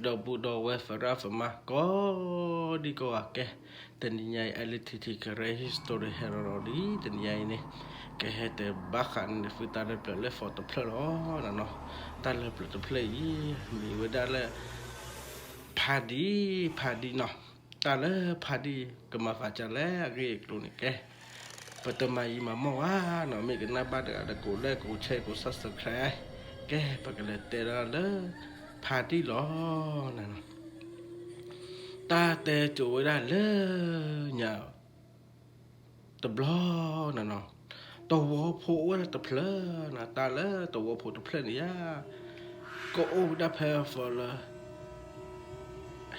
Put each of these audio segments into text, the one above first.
ဒီပုၢ်ဒီဝဲၢ် သရၣ်သမါ ကိးဒံကိးဂၤကဲ, တနံၤညါအံၤ အဲလထံထံကရၢ history ဟဲလီၤလီၤလံ တနံၤညါအံၤန့ၣ်, ကဟဲတဲဘၣ်ဃးန့ၣ် ဖုတၢ်လၢပျၢၤလၢ for တဖျၢၣ်လီၤနၤနီၤ. တၢ်လၢပျၢၤတဖျၢၣ်အံၤ မ့ၢ်ဝဲဒၣ်လၢ ဖါတံၢ်, ဖါတံၢ်နီၤ. တၢ်လၢဖါတံၢ် ကမၤသးဒ်လဲၣ် အဂ့ၢ်အကျိၤန့ၣ်ကဲ, ပတမၤယံာ်မၤမီၢ်ဘၣ်နီၤ, မ့ၢ်ကနၣ်ဘၣ်တဂၤဒီး ကိး like ကိး share ကိး subscribe, ကဲ ပကလဲၤတဲဒၣ်လၢ ဖါတံၢ်လီၤနၤနီၤ. တၢ်တဲကၠိဝဲဒၣ်လၢညါ တဘျီနၤနီၤ, သဝီဖိအိၣ်ဝဲဒၣ်တဖျၢၣ်နၤ, တၢ်လၢသဝီဖိတဖျၢၣ်န့ၣ်ယါ, ကအိၣ်ဝဲဒၣ်ဖဲ for လၢ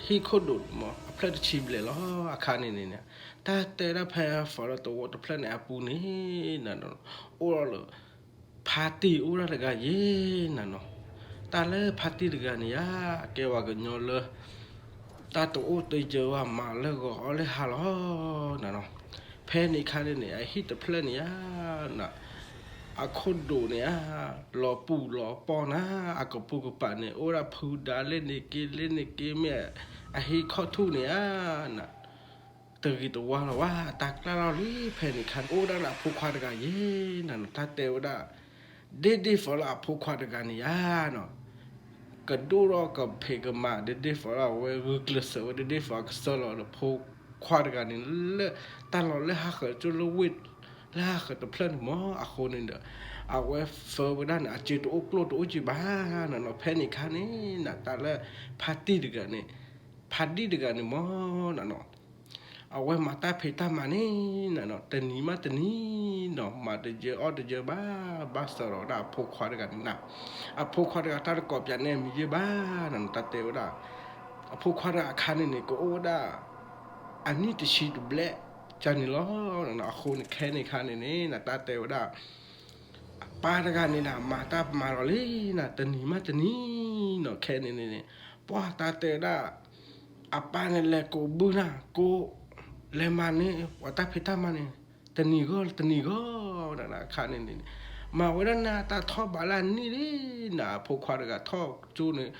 ဟံၣ်ခိၣ်ဒိၣ်န့ၣ်မး အဖျၢၣ်တဆံဘျဲၣ်လီၤ. အခါန့ၣ်န့ၣ်န့ၣ်, တၢ်တဲဒၣ်ဖဲ for လၢသဝီတဖျၢၣ်န့ၣ်အပူၤန့ၣ်နၤနီၤ, အိၣ်ဒီးလၢ ဖါတံၢ်အိၣ်ဒၣ်တဂၤယဲနၤနီၤ. တၢ်လၢဖါတံၢ်တဂၤန့ၣ်ယါ, အကဲပှၤကညီလၢ တၢ်တအိၣ်တယၢၤဘၣ် မၤလၢဂီၤအီၣ်လၢဟါလီၤနၤနီၤ. ဖဲန့ၣ်အခါန့ၣ်န့ၣ် အဟံၣ်တဖျၢၣ်န့ၣ်ယါနၤ, အခိၣ်ဒိၣ်န့ၣ်ဧါ, လီၤပူၤလီၤပီၢ်နၤ, အကပိာ်ကပၤန့ၣ် အိၣ်ဒၣ်ဖုဒါလၢန့ၣ်က့လၢန့ၣ်က့ မ့ၢ်အဟံၣ်ခီၣ်ထူၣ်န့ၣ်ဧါနၤ, တဂ့ၤတဝါလီၤဝဲ အတၢ်ကျၢ်လီၤလံ. ဖဲန့ၣ်အခါန့ၣ် အိၣ်ဒၣ်လၢအဖိခွါတဂၤယဲနၤနီၤ, တၢ်တဲဝဲဒၣ် ဒ့ဒ့ၣ် for လၢအဖိခွါတဂၤန့ၣ်ယါနီၤ, ကဒိၣ်ထီၣ်ကဖံးကမၤ ဒ့ဒ့ၣ် for လၢအဝဲဂုာ်ကျဲးစၢးဝဲ ဒ့ဒ့ၣ် for လၢအကစၢ်လီၤဒီးဖိခွါတဂၤန့ၣ် လၢတၢ်လီၢ်လၢဟးဃၢၤကၠိလၢဝ့ၢ် လၢဟးဃၢၤတဖျၢၣ်န့ၣ်မး. အဃိန့ၣ်ဒီး အဝဲ for ဝဲဒၣ်န့ၣ် အစ့တအိၣ်ကျိၣ်တအိၣ်စ့ဘၣ်နၤနီၤ. ဖဲန့ၣ်အခါန့ၣ်နၤ တၢ်လၢဖါတံၢ်တဂၤန့ၣ်, ဖါတံၢ်တဂၤန့ၣ်မးနၤနီၤ, အဝဲမၤတၢ်ဖံးတၢ်မၤန့ၣ်နၤနီၤ တနံၤမးတနံၤနီၤ မၤတယၢၤအီၣ်တယၢၤဘၣ်, ဘၣ်စၢၤလီၤဝဲဒၣ်အဖိခွါတဂၤန့ၣ်နၤ, အဖိခွါတဂၤ တၢ်တကိးပၠးန့ၢ်မံၤယဲၢ်ဘၣ်နၤနီၤ. တၢ်တဲဝဲဒၣ် အဖိခွါတဂၤအခါန့ၣ်န့ၣ် ကအိၣ်ဝဲဒၣ် အနံၣ်တဆံတဘျဲၣ် ကန့ၣ်လီၤနၤနီၤ. အဃိန့ၣ် ခဲန့ၣ်အခါန့ၣ်န့ၣ်နၤ တၢ်တဲဝဲဒၣ် အပၢ်တဂၤန့ၣ်နၤ မၤတၢ်မၤလီၤလံနၤ တနံၤမးတနံၤနီၤ. ခဲန့ၣ်န့ၣ်န့ၣ် ပှၢ် တၢ်တဲဝဲဒၣ် အပၢ်န့ၣ်လဲၤကိးဘုနၤ ကိး လဲၤမၤန့ၢ်ပှၤတၢ်ဖံးတၢ်မၤန့ၣ် တနံၤဂီၢ်တနံၤဂီၢ်နၤနီၤ. အခါန့ၣ်န့ၣ် မၤဝဲဒၣ်န့ၣ် တၢ်ထီၣ်ဘးလၢအနံၣ်လံနၤ အဖိခွါတဂၤထီၣ်ကၠိန့ၣ်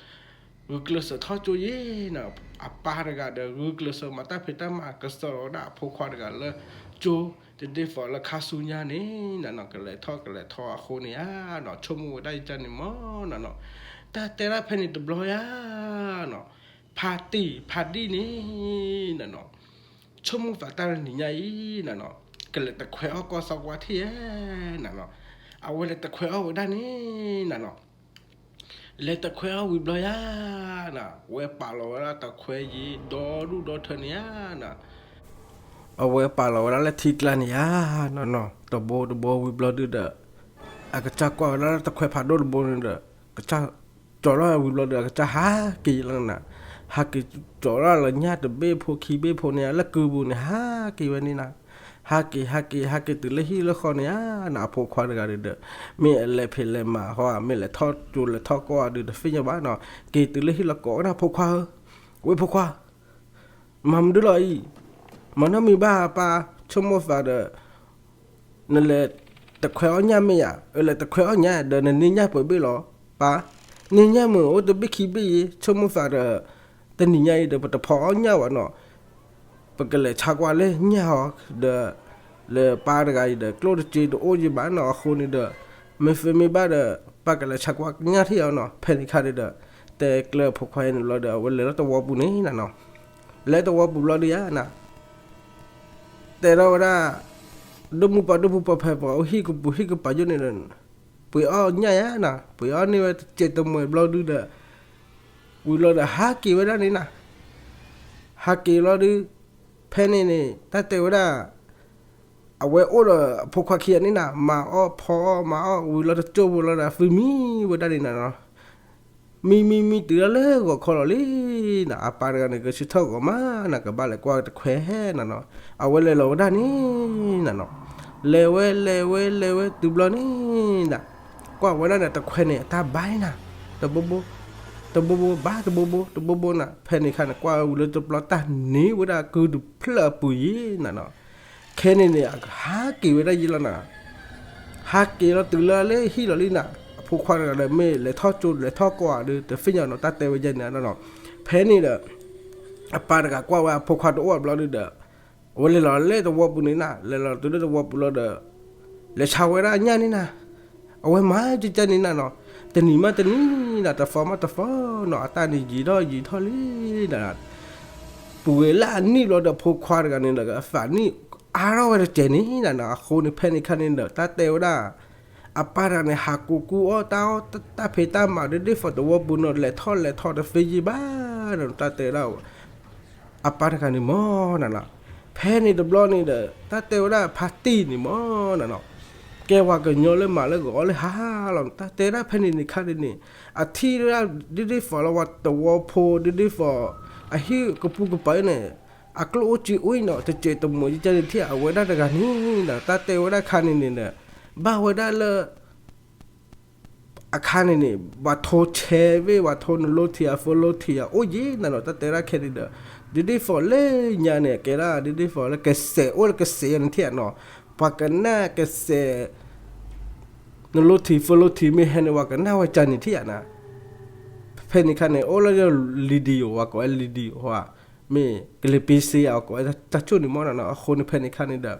ဂုာ်ကျဲးစၢးထီၣ်ကၠိယဲနၤ, အပၢ်တဂၤဒီး ဂုာ်ကျဲးစၢးမၤတၢ်ဖံးတၢ်မၤ ကစၢ်လီၤဝဲဒၣ်အဖိခွါတဂၤလၢကၠိ ဒ့ဒ့ၣ် for လၢခါဆူညါန့ၣ်နၤနီၤ ကလဲၤထီၣ်ကလဲၤထီအဃိန့ၣ်ဧါနီၤ ဆိကမိၣ်ဝဲဒၣ်ယန့ၣ်မးနၤနီၤ. တၢ်တဲဒၣ်ဖဲန့ၣ်တဘျီယါနီၤ ဖါတံၢ် ဖါတံၢ်န့ၣ်နၤနီၤ ဆိကမိၣ်သးတၢ်လၢနံၤညါအံၤနၤနီၤ ကလဲၤတခွဲးအီၣ်ကီၢ်စီကွၢ်ထံၣ်ဧါနၤနီၤ. အဝဲလဲၤတခွဲးအီၣ်ဝဲဒၣ်န့ၣ်နၤနီၤ လဲၤတခွဲးအီၣ်ဝံၤဘျီယါ ဝဲပာ်လီၤဝဲဒၣ်တခွဲးယံၤ ဒီဒူၣ်ဒီထၢန့ၣ်ဧါနီၤ. အဝဲပာ်လီၤဝဲဒၣ်လၢထံကျါန့ၣ်ဧါနီၤနီၤ တဘိတဘိဝံၤဘျီဒုဒီး အကစၢ်ကွၢ်ဝဲဒၣ်လၢတခွဲးဖးဒိၣ်တဘိန့ၣ်ဒီး ကစၢ်ကၠီၤထီၣ်ဝံၤဘျီဒီး အကစၢ်ဟးက့ၤလီၤနၤ. ဟးက့ၤကၠီၤထီၣ်လၢညၣ်တဘ့ၣ်ဖိခံဘ့ၣ်ဖိန့ၣ် လၢကုပူၤန့ၣ် ဟးက့ၤဝဲန့ၣ်နၤ. ဟးက့ၤ ဟးက့ၤ ဟးက့ၤတုၤလၢဟံၣ်လၢဃီန့ၣ်ဧါနီၤ အဖိခွါတဂၤဒုဒီး မ့ၢ်အလဲၤဖံးလဲၤမၤဟီ မ့ၢ်လဲၤထီၣ်ကၠိလဲၤထီၣ်ကီၢ်အီၤဒုဒီး တသ့ၣ်ညါဘၣ်နီၤ. က့ၤတုၤလၢဟံၣ်လီၤကိးဝဲဒၣ်ဖိခွါဧၢ, ဝဲၢ်ဖိခွါ မၤမနုၤလီၤအံၤ, မၤနီတမံၤဘၣ်ပၢ်, ဆိကမိၣ်သးဒီး နလဲၤတခွဲးအီၣ်ညၣ်မ့ၢ်ဧါ, အလဲၤတခွဲးအီၣ်ညၣ်ဒီး နန့ၢ်ညၣ်ပှဲၤဘ့ၣ်လီၤ, ပၢ်, န့ၢ်ညၣ်မုၢ်အိၣ်တဘ့ၣ်ခံဘ့ၣ်အံၤ, ဆိကမိၣ်သးဒီး တနံၤညါအံၤဒီး ပတဖီအီၣ်ညၣ်ဘၣ်နီၤ, ပကလဲၤဆါကွၢ်လၢညၣ်ဟီ, ဒီး လၢပၢ်တဂၤအံၤဒီး ကျိၣ်တစ့တအိၣ်ယံၤဘၣ်နီၤ, အဃိန့ၣ်ဒီး မ့ၢ်သ့မ့ၢ်ဘၣ်ဒီး ပၢ်ကလဲၤဆါကွၢ်ညၣ်ထံၣ်အီၤနီၤ, ဖဲန့ၣ်ခါန့ၣ်ဒီး တဲကျၢၤဖိခွါအံၤန့ၣ်ဘျီဒီး အဝဲလဲၤလၢသဝီပူၤန့ၣ်နၤနီၤ, လဲၤသဝီပူၤဘျီဒုယါနၤ တဲထီၣ်ဝဲဒၣ် ဒိၣ်မုၢ်ပှၢ်ဒိၣ်မုၢ်ပှၢ်ဖဲပှၤအိၣ်ဟံၣ်ကပူၤ ဟံၣ်ကပၤယိၣ်န့ၣ်ဒီး ပှ့ၤအီၣ်ညၣ်ယါနၤ, ပှ့ၤအီၣ်န့ၢ်ဝဲတစဲးတမှဲၤဘျီဒုဒီး ဝံၤဘျီဒီး ဟးက့ၤဝဲဒၣ်န့ၣ်နၤ, ဟးက့ၤဘျီဒု ဖဲန့ၣ်န့ၣ် တၢ်တဲဝဲဒၣ် အဝဲအိၣ်ဒီးအဖိခွါခံဂၤန့ၣ်နၤ, မၤအီၣ်ဖီအီၣ်မၤအီၣ် ဝံၤလီၤတကၠိဖိလီၤဒီး သုမံဝဲဒၣ်န့ၣ်နၤနီၤ, မံမံမံတုၤဒၣ်လၢဂီၤခီလီၤလံနၤ, အပၢ်တဂၤန့ၣ် ကဆၢထၢၣ်ဂီၤမးနၤ, ကဘၣ်လဲၤကွၢ်တခွဲးနၤနီၤ, အဝဲလဲၤလီၤဝဲဒၣ်န့ၣ်နၤနီၤ, လဲၤဝဲလဲၤဝဲလဲၤဝဲတုၤဘျီန့ၣ် နၤ ကွၢ်ဝဲဒၣ်န့ၣ် တခွဲးန့ၣ် အတၢ်ဘါအံၤနၤ, တဘိဘိ, တဘိဘိဘါ တဘိဘိ တဘိဘိနၤ, ဖဲန့ၣ်ခါန့ၣ် ကွၢ်ဝဲလၢတဘျီတၢ်န့ၢ်ဝဲဒၣ်ကုတဖျၢၣ်အပူၤယံၤနၤနီၤ, ခဲန့ၣ်န့ၣ် အဟးက့ၤဝဲဒၣ်ယံၤလီၤနၤ, ဟးက့ၤလီၤတုၤလၢလၢဟံၣ်လီၤလံနၤ, အ ဖိခွါတဂၤဒီး မ့ၢ်လဲၤထီၣ်ကၠိလဲၤထီၣ်ကီၢ်ဧါဒီး တသ့ၣ်ညါနီၤ တၢ်တဲဝဲဒ်န့ၣ်နီၤ. ဖဲန့ၣ်ဒီး အပၢ်တဂၤကွၢ်ဝဲအဖိခွါတအိၣ်ဘျီဒုဒီး အဝဲလဲၤလီၤလၢသဝီပူၤန့ၣ်နၤ, လဲၤလီၤတုၤလၢသဝီပူၤလီၤဒီး လဲၤဆါဝဲဒၣ်ညၣ်န့ၣ်နၤ, အဝဲမၤကကန့ၣ်နၤနီၤ, တနံၤမးတနံၤနၤ, တသီမးတသီနီၤ, အတၢ်န့ၣ်ယံာ်ထီၣ်ယံာ်ထီၣ်လံနၤ. ပူၤဝဲလၢအနံၣ်ဘျီဒီး ဖိခွါတဂၤန့ၣ်ဒီး အသးနံၣ်အါထီၣ်ဝဲတစဲးန့ၣ်နၤနီၤ. အဃိန့ၣ် ဖဲန့ၣ်ခါန့ၣ်ဒီး တၢ်တဲဝဲဒၣ် အပၢ်တဂၤန့ၣ် ဟးကူကူအီၣ်တၢ်အီၣ်တၢ်ဖံးတၢ်မၤဒ်ဒ်သိးသဝီပူၤနီၤ, လဲၤထီၣ်လဲၤထီတသ့ယံာ်ဘၣ်နီၤ, တၢ်တဲဝဲဒၣ် အပၢ်တဂၤန့ၣ်မ့ၢ်နၤနီၤ. ဖဲန့ၣ်တဘျီန့ၣ်ဒီး တၢ်တဲဝဲဒၣ်ဖါတံၢ်န့ၣ်မ့ၢ်နၤနီၤ, ကဲပှၤကညီလၢမၤလၢဂီၤအီၣ်လၢဟါလီၤ. တၢ်တဲဒၣ်ဖဲန့ၣ်န့ၣ်ခါန့ၣ်န့ၣ် အထံၣ်ဝဲဒၣ်ဒ်ဒ်သိးလၢပှၤသဝီဖိ ဒ်ဒ်သိး အဟံၣ်ကပူၤကပၤန့ၣ် အကျိၣ်အိၣ်စ့အိၣ်နီၤ, တစဲးတမှဲးယကန့ၣ်ထံၣ် အဝဲဒၣ်တဂၤန့ၣ်ဒီး တၢ်တဲဝဲဒၣ်ခါန့ၣ်န့ၣ်ဒီး ဘၣ်ဝဲဒၣ်လၢ အခါန့ၣ်န့ၣ် ပှၤထိဆဲးဝဲ ပှၤထိနလိထံး အဖိလိထံး အအိၣ်ယံၤနၤနီၤ. တၢ်တဲဒၣ်ခဲန့ၣ်ဒီး ဒ်ဒ်သိးလၢညါန့ၣ် ကဲဒၣ်ဒ်ဒ်သိးလၢကစဲး အိၣ်လၢကစဲးယၤန့ၣ်ထံၣ်ဧါနီၤ, ပှၤကနၣ်ကစဲး နလိထံး ဖိလိထံး မ့ၢ်ဟဲန့ၣ် ပှၤကနၣ်ဝဲကန့ၣ်ထံၣ်ဧါနၤ. ဖဲန့ၣ်ခါန့ၣ် အိၣ်လၢ radio ဝဲကိးဝဲ radio ဟီ မ့ၢ်ကလံၤပ့စ့ အကိးဝဲတၢ်ကၠိၣ်န့ၣ်မ့ၢ်နၤနီၤ. အဃိန့ၣ် ဖဲန့ၣ်ခါန့ၣ်ဒီး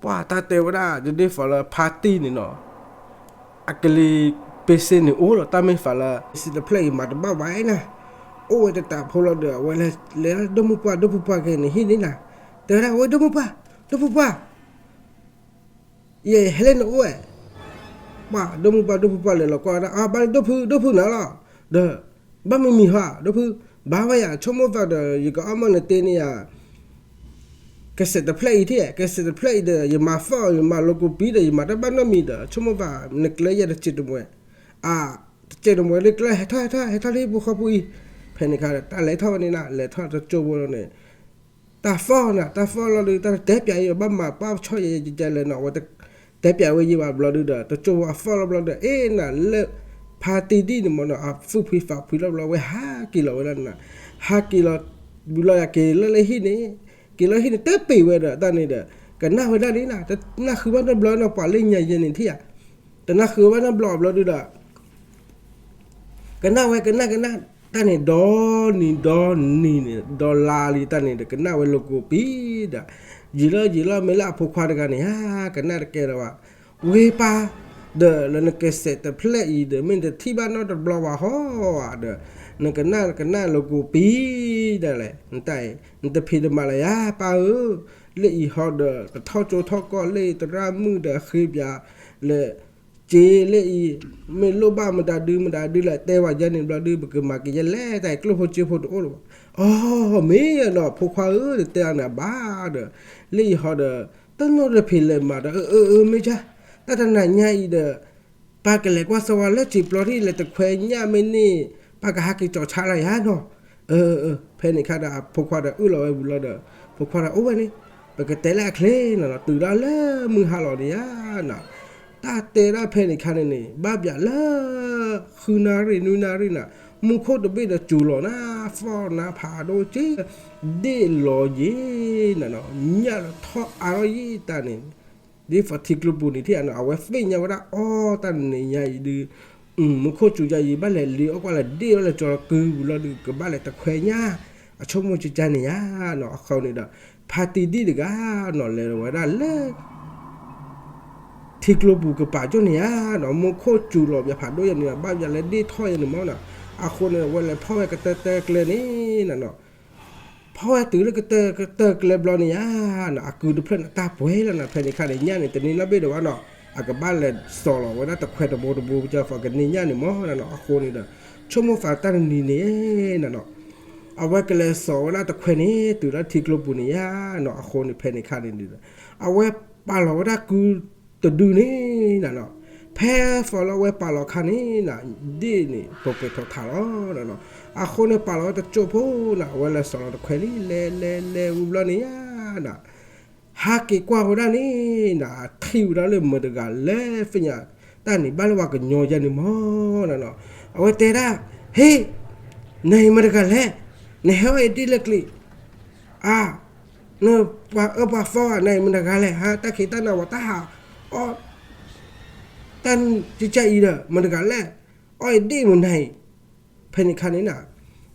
ပှၤတၢ်တဲဝဲဒၣ် ဒ်ဒ်သိးလၢဖါတံၢ်န့ၣ်နီၤ, အကလံၤပ့စ့န့ၣ်အိၣ်လီၤ, တၢ်မ့ၢ်သးလၢ ကစဲးတဖျၢၣ်အံၤမၤတဘၣ်ဝဲနၤ, အိၣ်ဝဲတတးဖိလီၤဒီး အဝဲလဲၤလၢဒိၣ်မုၢ်ပှၢ် ဒိၣ်မုၢ်ပှၢ်ကဲန့ၣ်ဟံၣ်န့ၣ်နၤ, တဲဝဲဒၣ် ဝဲဒိၣ်မုၢ်ပှၢ် ဒိၣ်မုၢ်ပှၢ် ယဟဲလၢနအိၣ်ဝဲ, ပှၤဒိၣ်မုၢ်ပှၢ် ဒိၣ်မုၢ်ပှၢ်လဲၤလီၤကွၢ်ဝဲဒၣ် အဘၣ်လၢဒိၣ်ဖု ဒိၣ်ဖုနၤလီၤ, ဒီး ဘၣ်မံၤမံၤဟီ ဒိၣ်ဖု, ဘၣ်ဝဲယၤ ဆိကမိၣ်သးဒီး ယကအီၣ်မ့ၢ်နတ့န့ၢ်ယၤ ကစဲးတဖျၢၣ်အံၤထံၣ်, ကစဲးတဖျၢၣ်အံၤဒီး ယမၤသီၣ် ယမၤလိကိးပံၤဒီး ယမၤတၢ်ဘၣ်နီတမံၤဒီး ဆိကမိၣ်သး နကျဲယဲၢ်တစဲးတမှဲး, အ တစဲးတမှဲးလၢကျဲ ဟဲထီၣ် ဟဲထီၣ် ဟဲထီၣ်လၢဟံၣ်ဖိဃီဖိအံၤ, ဖဲန့ၣ်ခါဒီး တၢ်လဲၤထီၣ်ဝဲန့ၣ်နၤ, လဲၤထီၣ်တကၠိဖိလီၤန့ၣ် တၢ်သီၣ်နၤ တၢ်သီၣ်လီၤဒီး တၢ်တဲပၠးအံၤ ဘၣ်မၤပာ်ဆီၣ်ယဲယဲလဲၣ်နီၤ, အဝဲတဲပၠးဝဲယံၤဘၣ်ဘျီဒုဒီး တကၠိဖိအသီၣ်လီၤဘျီဒီး အ့ၣ်နၤလၢ ဖါတံၢ်ဒံၣ်န့ၣ်မ့ၢ်နီၤ အသူၣ်ဖှံသးဖှံလီၤဘျီ အဝဲဟးက့ၤလီၤဝဲဒၣ်နၤ, ဟးက့ၤလီၤ ဝံၤလီၤယၤက့ၤလၢလၢဟံၣ်န့ၣ်, က့ၤလၢဟံၣ်န့ၣ် တပ့ၤဝဲဒီးတၢ်န့ၣ်ဒီး ကနၣ်ဝဲဒၣ်န့ၣ်နၤ, တနၢ်ဃုဘၣ်နီတဘျီနီၤ ပှၤလၢညါယဲန့ၣ်ထံၣ်ဧါ, တနၢ်ဃုဘၣ်နီတဘျီဘျီဒုဒီး ကနၣ်ဝဲကနၣ်ကနၣ် တၢ်န့ၣ်ဒီနံၤဒီနံၤန့ၣ် ဒီလါလံတၢ်န့ၣ်ဒီး ကနၣ်ဝဲလိာ်ကိးပံၤဒီး ယံာ်လီၤယံာ်လီၤ မ့ၢ်လၢအဖိခွါတဂၤန့ၣ်ဧါ ကနၣ်တကဲလၢၤဘၣ်, ဝ့ၢ်ပၢ် ဒီးလၢနကစဲးတဖျၢၣ်အံၤဒီး မ့ၢ်နတထံၣ်ဘၣ်နီတဘျီဘၣ်ဟီဧါဒီး နကနၣ်ကနၣ်လိာ်ကိးပံၤဒၣ်လဲာ် နတၢ်အံၤ နတဖံးတမၤလၢၤယၤ ပၢ်ဧၢ, လၢအံၤဟီဒီး တထီၣ်ကၠိထီၣ်ကီၢ်လၢအံၤ သရၣ်မုၣ်ဒီးဃ့ပၠး လၢ က့လၢအံၤ မ့ၢ်လိၣ်ဘၣ်မတၤဒုမတၤဒုလဲၣ် တဲဝဲယဲန့ၣ်ဘျီဒု ပကမၤက့ၤယဲလဲၣ် တၢ်အံၤကျိၣ်ဖိစ့ဖိတအိၣ်လၢၤဘၣ်, အိ မ့ၢ်နီၤ ဖိခွါဧၢ တတဲအီၤန့ၣ်ဘၣ်ဒီး လၢအံၤဟီဒီး တနီၣ်တဖံးလဲၤမၤဒီး အၢ အၢ အၢ မ့ၢ်ကၢ် တၢ်တနၤညါအံၤဒီး ပၢ်ကလဲၤကွၢ်စၢၤဝဲလၢစံာ်ပျီထံၣ် လဲၤတခွဲညၣ်မ့ၢ်န့ၣ် ပၢ်ကဟးက့ၤကၠီၤဆါလီၤယၤနီၤ, အၢ အၢ ဖဲန့ၣ်ခါဒီး အဖိခွါဒီးအုၣ်လီၤဝဲဝံၤလီၤဒီး ဖိခွါဒီးအိၣ်ဝဲန့ၣ် ပကတဲလၢအချ့နီၤ တုၤဒၣ်လၢမုၢ်ဟါလီၤန့ၣ်ဧါနီၤ, တၢ်တဲဒၣ်ဖဲန့ၣ်ခါန့ၣ်န့ၣ် ဘၣ်ပၠးလၢ ဃုနၣ်ရံၣ်နွံနၣ်ရံၣ်နၤ မူခိၣ်တဘ့ၣ်ဒီးစူၤလီၤနၤ သီၣ်နၤဖးဒိၣ်က့ ဒ့ၣ်လီၤယံၤနၤနီၤ ညၣ်လီၤထီၣ်အါထီၣ်ယံၤတၢ်န့ၣ် ဒ်သိးထံကျိပူၤန့ၣ်ထံၣ်ဧါနီၤ အဝဲသ့ၣ်ညါဝဲဒၣ် အိ တၢ်နံၤညါအံၤဒုး မူခိၣ်စူၤယၤအံၤ ဘၣ်လဲၤလ့အီၣ်ကွၢ်လဲၤဒ့ၣ်ဘၣ်လဲၤကၠီၤလီၤကုပူၤလီၤဒုး ကဘၣ်လဲၤတခွဲညၣ် အဆိကမိၣ်ကကါန့ၣ်ဧါနီၤ အဃိန့ၣ်ဒီး ဖါတံၢ်ဒံၣ်တဂၤနီၤ လဲၤဝဲဒၣ်လၢ ထံကျိပူၤကပာ်ကၠိၣ်န့ၣ်ဧါနီၤ မူခိၣ်စူၤလီၤပၠးဖးဒိၣ်ယဲန့ၣ် ဘၣ်ပၠးလၢဒ့ၣ်ထီၣ်ယဲန့ၣ်မ့ၢ်နီၤ အဃိန့ၣ် အဝဲလဲၤဖီၣ်ဝဲကတၢၢ်တၢၢ်ကျဲန့ၣ်နီၤ ဖီၣ်ဝဲတုၤလၢကတၢၢ်ကတၢၢ်ကျဲဘျီန့ၣ်ဧါနီၤ အကုတဖျၢၣ်န့ၣ် တၢ်ပှဲၤလီၤနီၤ ဖဲန့ၣ်ခါန့ၣ် ညၣ်န့ၣ် တန့ၢ်နီတဘ့ၣ်ဒီးဘၣ်နီၤ အကဘၣ်လဲၤစိာ်လီၤဝဲဒၣ်တခွဲတဘိတဘိ ပကၢ်သိးကန့ၢ်ညၣ်န့ၣ်မ့ၢ်နီၤ အဃိန့ၣ်ဒီး ဆိကမိၣ်သးတၢ်တနံၤန့ၣ်နီၤ အဝဲကလဲၤစိာ်ဝဲဒၣ်တခွဲန့ၣ် တုၤလၢထံကျိပူၤန့ၣ်ဧါနီၤ အဃိန့ၣ် ဖဲန့ၣ်ခါန့ၣ်ဒီး အဝဲပာ်လီၤဝဲဒၣ်ကုတဒုန့ၣ်နီၤ ဖဲသိးလၢအဝဲပာ်လီၤခါန့ၣ်နီၤ ဒ့ၣ်န့ၣ် ပှဲၤပှဲၤထီၣ်ထီၣ်လီၤနီၤ အဃိန့ၣ်ပာ်လီၤဝဲတကၠိၢ်ဖိနီၤ အဝဲလဲၤစိာ်လီၤတခွဲလံ လဲၤလဲၤလဲၤဝံၤဘျီန့ၣ်ဧါနီၤ ဟးက့ၤကွၢ်ဝဲဒၣ်န့ၣ်နီၤ ထံၣ်ဝဲဒၣ်လၢမတၤတဂၤလဲၣ် သ့ၣ်ညါတၢ်န့ၣ် ဘၣ်လၢပှၤကညီယဲန့ၣ်မ့ၢ်နီၤ အဝဲတဲဒၣ် ဟ့ၣ် နၤအံၤမတၤတဂၤလဲၣ် နဟဲအီၣ်အံၤဒ့ၣ်လၢကျံး အါ နပှၤအၢပှၤသီဧါ နၤအံၤမတၤတဂၤလဲၣ် ဟးတၢ်ခံးတၢ်နၤဝဲတၢ်ဟးအီၣ် ကစၢ်အံၤဒီး မတၤတဂၤလဲၣ် အီၣ်ယဒ့ၣ်မနၤအံၤ, ဖဲန့ၣ်ခါန့ၣ်နၤ,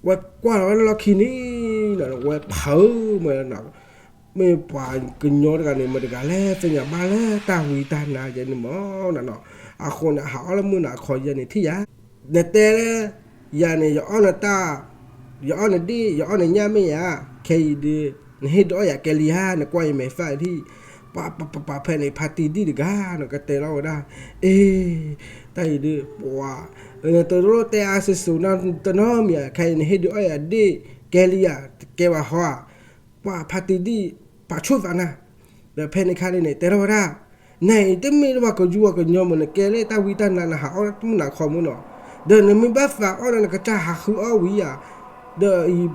ဝဲကွၢ်လီၤဝဲလၢလီၢ်ခံန့ၣ်, ဝဲဖုးမး, မ့ၢ်ပှၤကညီတဂၤန့ၣ် မတၤတဂၤလဲၣ် သ့ၣ်ညါဘၣ်လၢတၢ်ဝံတၢ်နါယဲန့ၣ်မးနၤနီၤ, အဃိန့ၣ် ဟးအီၣ်လၢမုၢ်နၤအခီယဲန့ၣ်ထံၣ်ယၤ, နတဲလၢ ယၤန့ၣ် ယအီၣ်နတၢ်, ယအီၣ်နဒ့ၣ် ယအီၣ်နညၣ်မ့ၢ်ဧါ, ခဲအံၤဒုး နဟ့ၣ်ဒုးအီၣ်ယၤကဲလံဧါ, နကွၢ်ယမဲာ်သၣ်ထံၣ်, ပှၤပှၤပှၤပှၤဖဲန့ၣ် ဖါတံၢ်ဒံၣ်တဂၤနီၤ ကတဲလီၤဝဲဒၣ်, အ့ တၢ်အံၤဒုး ပှၤ နတလိၣ်တဲအါစ့ၢ်စိၤနီတနီတမံၤဧါ, ခဲအံၤနဟ့ၣ်ဒုးအီၣ်ယၤဒ့ၣ်ကဲလံဧါ, တကဲဘၣ်ဟီဧါ, ပှၤဖါတံၢ်ဒံၣ် ပာ်ဆိၣ်သးနၤ, ဒီးဖဲန့ၣ်ခါန့ၣ်န့ၣ် တဲထီၣ်ဝဲဒၣ်, နၤအံၤတမ့ၢ်လၢပှၤကယူပှၤကညီမး နကဲလၢတၢ်ဝံတၢ်နါ နဟးအီၣ်မုၢ်နၤခီမးနီၤ, ဒီးနမ့ၢ်ဘၣ်သးအီၣ်ဒီး နကစၢ်ဟးဃုအီၣ်ဝံၤဧါ, ဒီး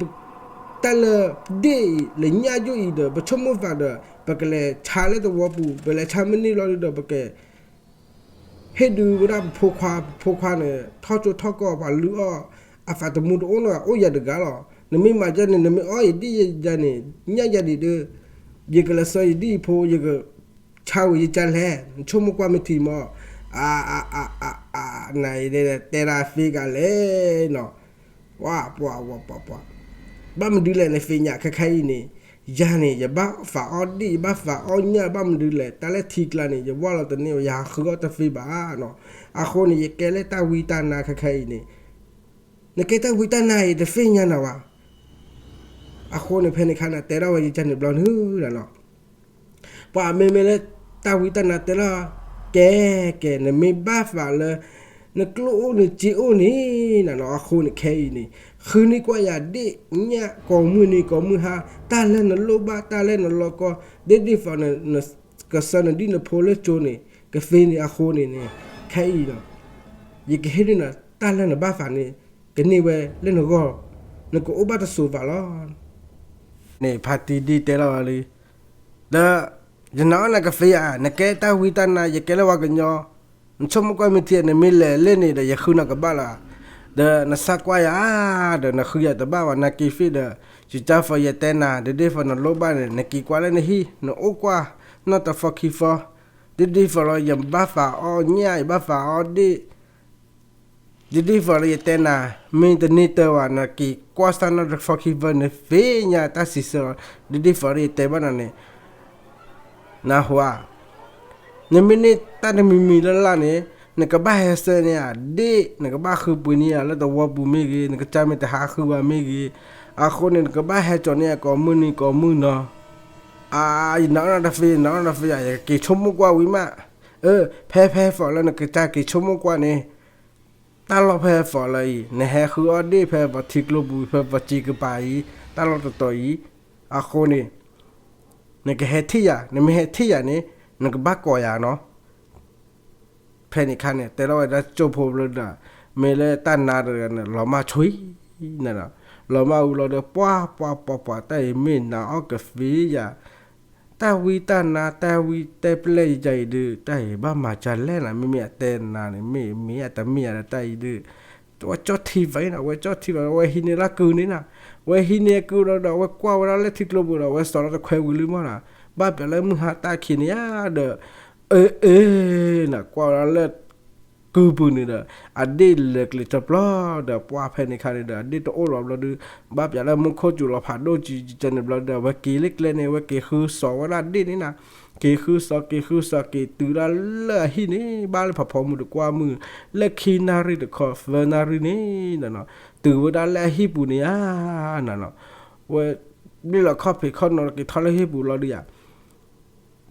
တၢ်လၢ ဒ့ၣ်အံၤ လၢညၣ်ယိၣ်အံၤဒီး ပဆိကမိၣ်သးဒီး ပကလဲၤဆါလၢသဝီပူၤ, ပလဲၤဆါမ့ၢ်န့ၢ်လီၤဒီး ပက ဟ့ၣ်ဒုးဝဲဒၣ်ပဖိခွါ, ပဖိခွါန့ၣ် ထီၣ်ကၠိထီၣ်ကီၢ် ပှၤလုၢ်အီၣ်, အသးသမူတအိၣ်နီတဂၤ အိၣ်ယၤတဂၤလီၤ. နမ့ၢ်မၤဒ်န့ၣ် နမ့ၢ်အီၣ်ယဒ့ၣ်ယၤန့ၣ် ညၣ်ယၤဒံးဒီး ယကလဲၤဆှၢယဒ့ၣ်ယဖိ ယကဆါဝံၤယကလဲၤ, နဆိကမိၣ်ကွၢ်မ့ၢ်ထံမး, အါ အါ အါ အါ အါ နၤအံၤတဲဒၣ်သ့ကလဲၣ်နီၤ, ပှၤ ပှၤ ပှၤ ပှၤ ဘၣ်မနုၤလဲၣ် နသ့ၣ်ညါခဲခါအံၤန့ၣ်, ယၤန့ၣ် ယဘၣ်သးအီၣ်ဒ့ၣ် ယဘၣ်သးအီၣ်ညၣ် ဘၣ်မနုၤလဲၣ် တၢ်လၢထံကျါန့ၣ် ယဝၢ်လီၤတန့ၢ် ယဟးဃုအီၣ်တသ့ဘၣ်နီၤ. အဃိန့ၣ် ယကဲလၢတၢ်ဝံတၢ်နါခဲခါအံၤန့ၣ်, နကဲတၢ်ဝံတၢ်နါအံၤ တသ့ၣ်ညါနၤဘၣ်. အဃိန့ၣ် ဖဲန့ၣ်ခါန့ၣ် တဲထီၣ်ဝဲယကန့ၣ်ဘျီန့ၣ်နီၤ, ပှၤမ့မ့ၢ်လၢတၢ်ဝံတၢ်နါတဲလီၤ, ကဲ ကဲ နမ့ၢ်ဘၣ်သးလၢ နကျိၣ်အိၣ်နစ့အိၣ်န့ၣ်နၤနီၤ, အဃိန့ၣ်ခဲအံၤန့ၣ် ဃုန့ၢ်ကွၢ်ယၤဒ့ၣ်ညၣ်ကိးမုၢ်နံၤကိးမုၢ်ဟါ, တၢ်လၢနလိၣ်ဘၣ် တၢ်လၢနလိၣ်ကီၢ် ဒ်ဒ်သိးန ကဆှၢနဒ်နဖိလၢကၠိန့ၣ် ကသ့န့ၣ်အဃိန့ၣ်န့ၣ် ခဲအံၤဒီး ယကဟ့ၣ်န့ၢ်နၤ တၢ်လၢနဘၣ်သးန့ၣ် ကန့ၢ်ဝဲလၢနဂီၢ်, နကအိၣ်ဘၣ်တစိၤသးလီၤ. န့ၣ် ဖါတံၢ်ဒံၣ်တဲလီၤဝဲလံ, ဒီး ယနာ်အီၣ်နၤကသ့ဧါ, နကဲတၢ်ဝံတၢ်နါ ယကဲလၢပှၤကညီ, နဆိကမိၣ်ကွၢ်မ့ၢ်ထံ နမ့ၢ်လဲၤလၢန့ၣ်ဒီး ယဃုနၤကဘၣ်လီၤ. ဒီးနဆါကွၢ်ယၤ, ဒီးနဃုယၤတဘၣ်ဘၣ် နက့ၤသ့ဒီး ယကၢ်ဖီယတဲနၤ ဒ်ဒ်သိးနလိၣ်ဘၣ်န့ၣ် နက့ၤကွၢ်လၢနဟံၣ် နအိၣ်ကွၢ် နီၢ်တသီခံသီ, ဒ်ဒ်သိးလၢ ယဘၣ်သးအီၣ်ညၣ် ယဘၣ်သးအီၣ်ဒ့ၣ် ဒ်ဒ်သိးလၢယတဲနၤ, မ့ၢ်တန့ၢ်တၢ်ဘၣ် နက့ၤကွၢ်စၢ်နီၢ်တသီခံသီ နသ့ၣ်ညါတၢ်စံးဆၢလီၤ. ဒ်ဒ်သိးလၢယတဲဘၣ်နၤန့ၣ် နဟါ, နမ့ၢ်န့ၢ်တၢ်တမံၤမံၤလၢ်လၢ်န့ၣ် နကဘၣ်ဟဲဆှၢန့ၢ်ယၤဒ့ၣ်, နကဘၣ်ဃုပှ့ၤန့ၢ်ယၤလၢသဝီပူၤမ့ၢ်ဂ့ၤ, နကစၢ်မ့ၢ်တဟးဃုဘၣ်မ့ၢ်ဂ့ၤ, အဃိန့ၣ် နကဘၣ်ဟဲကၠီၤန့ၢ်ယၤကိးမုၢ်နံၤကိးမုၢ်နီၤ. အါ, ယနာ်အီၣ်နၤတသ့, ယနာ်အီၣ်နၤတသ့ယၤ, ယကက့ၤဆိကမိၣ်ကွၢ်ဝံၤမး. အၢ, ဖဲဖဲသိးလၢနကစၢ်က့ၤဆိကမိၣ်ကွၢ်န့ၣ် တၢ်လီၢ်ဖဲသိးလၢအံၤ နဟဲဃုအီၣ်ဒ့ၣ်ဖဲပှၤထံကျိပူၤ ဖဲပှၤစံးကပၤအံၤ တၢ်လီၢ်တတီၤအံၤ, အဃိန့ၣ် နကဟဲထံၣ်ယၤ, နမ့ၢ်ဟဲထံၣ်ယၤန့ၣ် နကဘၣ်ကိးယၤနီၤ. ဖဲန့ၣ်ခါန့ၣ် တဲထီၣ်ဝဲဒၣ်ကၠိဖိဘျီဒီး မ့ၢ်လၢတၢ်နါတဂၤန့ၣ် လီၤမၢ်ဆွံ နၤဒီး လီၤမၢ်ဝံၤလီၤဒီး ပှၤ ပှၤ ပှၤ ပှၤ တၢ်အံၤမ့ၢ်နာ်အီၣ်ကသ့ယၤ, တၢ်ဝံတၢ်နါ တၢ်ဝံတဲပျဲၢ်ယၤအံၤဒီး တၢ်အံၤဘၣ်မၤကလဲၣ်နၤ, မ့မ့ၢ်အတဲနၤန့ၣ် မ့ၢ်မ့ၢ်အတမ့ၢ်ယၤဒီးတၢ်အံၤဒီး ဝဲကၠီၣ်ထံသးအံၤနၤ, ဝဲကၠီၣ်ထံသး ဝဲဟံးန့ၢ်လၢကုၢ်န့ၣ်နၤ, ဝဲဟံးန့ၢ်ကုၢ်လီၤဒီး ဝဲကွၢ်ဝဲဒၣ်လၢထံကျိပူၤဒီး ဝဲစိာ်လီၤတခွဲဝံၤလံမးနၤ, ဘၣ်ပျးလၢမုၢ်ဟါတၢ်ခံးန့ၣ်ဧါဒီး အၢ အၢ နၤ ကွၢ်ဝဲဒၣ်လၢ ကုၢ်ပူၤန့ၣ်ဒီး အဒ့ၣ်လဲၤကျဲၤတပျီဒီး ပှၤဖဲန့ၣ်ခါန့ၣ်ဒီး အဒ့ၣ်တအိၣ်လီၤဘျီဒီး ဘၣ်ပျးလၢမူခိၣ်စူၤလီၤဖးဒိၣ်ကကန့ၣ်ဘျီဒီး အဝဲက့ၤလၢကျဲန့ၣ် အဝဲက့ၤဃုစိာ်ဝဲဒၣ်ဒ့ၣ်န့ၣ်နၤ, က့ၤဃုစိာ် က့ၤဃုစိာ် က့ၤတုၤဒၣ်လၢအဟံၣ်န့ၣ် ဘၣ်လၢဖးဖီမုၢ်တကွၢ်မုၢ် လၢခံနၣ်ရံၣ်တခီ သၢနၣ်ရံၣ်န့ၣ်နၤနီၤ, တုၤဝဲဒၣ်လၢအဟံၣ်ပူၤန့ၣ်ဧါနၤနီၤ, ဝဲ ဘျ့ၣ်လီၤခီၣ်ဖံးခီၣ်နီၤက့ၤထီၣ်လၢဟံၣ်ပူၤလီၤဒီးယၤ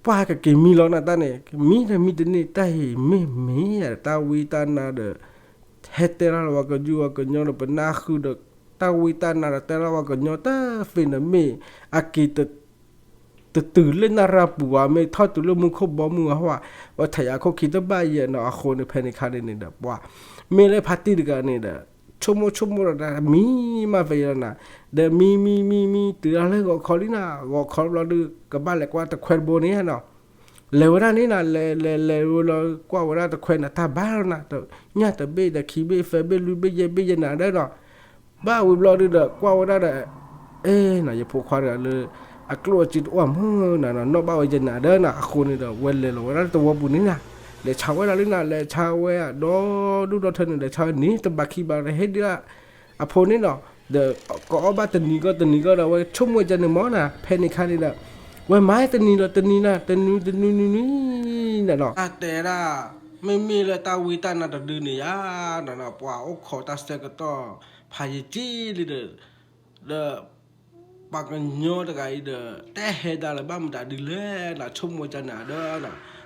ပှၤကက့ၤမံလီၤနၤတၢ်န့ၣ် မံတမံတန့ၢ် တၢ်အံၤမ့ၢ်မ့ၢ်ယၤဒီး တၢ်ဝံတၢ်နါဒီး ဟဲတဲလီၤလၢပှၤကယူပှၤကညီဒီး ပနၢ်ဃုာ်ဒီး တၢ်ဝံတၢ်နါဒီး တဲလီၤပှၤကညီတသ့န့ၣ်မ့ၢ် အက့ၤ တတုၤလၢနၣ်ရၣ်ပူၤဘၣ် မ့ၢ်ထီၣ်တုၤလၢမူခိၣ်ဘီမုၢ်အဟီၣ်, ဝဲထဲးယၤခိၣ်ခံတဘၣ်ယဲနီၤ, အဃိန့ၣ်ဖဲန့ၣ်ခါန့ၣ်န့ၣ်ဒီး ပှၤ မ့ၢ်လၢဖါတံၢ်တဂၤန့ၣ်ဒီး ဆိကမိၣ်ဆိကမိၣ်ဒီး မံမးဖဲယဲလီၤနၤ, ဒီးမံမံမံမံ တုၤလၢဂီၤခီလံနၤ, ဂီၤခီဘျီဒီး ကဘၣ်လဲၤကွၢ်တခွဲတဘိန့ၣ်နီၤ, လဲၤဝဲဒၣ်န့ၣ်နၤ လဲၤလဲၤလဲၤဝဲလီၤ ကွၢ်ဝဲဒၣ်တခွဲနၤ တၢ်ဘါလီၤနၤ, ညၣ်တဘ့ၣ်ဒီးခံဘ့ၣ်သၢဘ့ၣ်လွံၢ်ဘ့ၣ်ယဲၢ်ဘ့ၣ်ယဲၢ်နၤဒီးနီၤ, ဘၣ်ဝံၤဘျီဒုဒီး ကွၢ်ဝဲဒၣ်ဒီး အဲၣ်နၤ ယဖိခွါတဂၤလၢ အကျိၣ်အစ့တအိၣ်မုၢ်နၤနီၤ နီၣ်ဘၣ်ဝဲယနၤဒီးနၤ အဃိန့ၣ်ဒီး ဝဲလဲၤလီၤဝဲဒၣ်လၢသဝီပူၤန့ၣ်နၤ, လဲၤဆါဝဲဒၣ်လံနၤ, လဲၤဆါဝဲအဒီဒူၣ်ဒီထၢန့ၣ် လဲၤဆါဝဲန့ၣ် တဘၣ်ခံဘၣ်ဒီး ဟ့ၣ်ဒုးအဖိန့ၣ်နီၤ, ဒီးကအီၣ်ဘၣ်တနံၤဂီၢ်တနံၤဂီၢ်ဒီး အဝဲဆိကမိၣ်ဝဲဒ်န့ၣ်မ့ၢ်နၤ, ဖဲန့ၣ်အခါန့ၣ်ဒီး ဝဲမၤတနံၤဒီးတနံၤနၤ, တနံၤတနံၤနံၤနံၤနၤနီၤ, တၢ်တဲဒၣ် မ့မ့ၢ်လၢတၢ်ဝံတၢ်နါတဒုန့ၣ်ယါနၤနီၤ, ပှၤအိၣ်ခိးတၢ်ဆၢကတီၢ် ဖးယံာ်ကံလံဒီး ဒီး ပှၤကညီတဂၤအံၤဒီး တဟဲဒၣ်လၢၤဘၣ်မတၤဒုလဲၣ်နၤ, ဆိကမိၣ်ကန့ၣ်ဒီး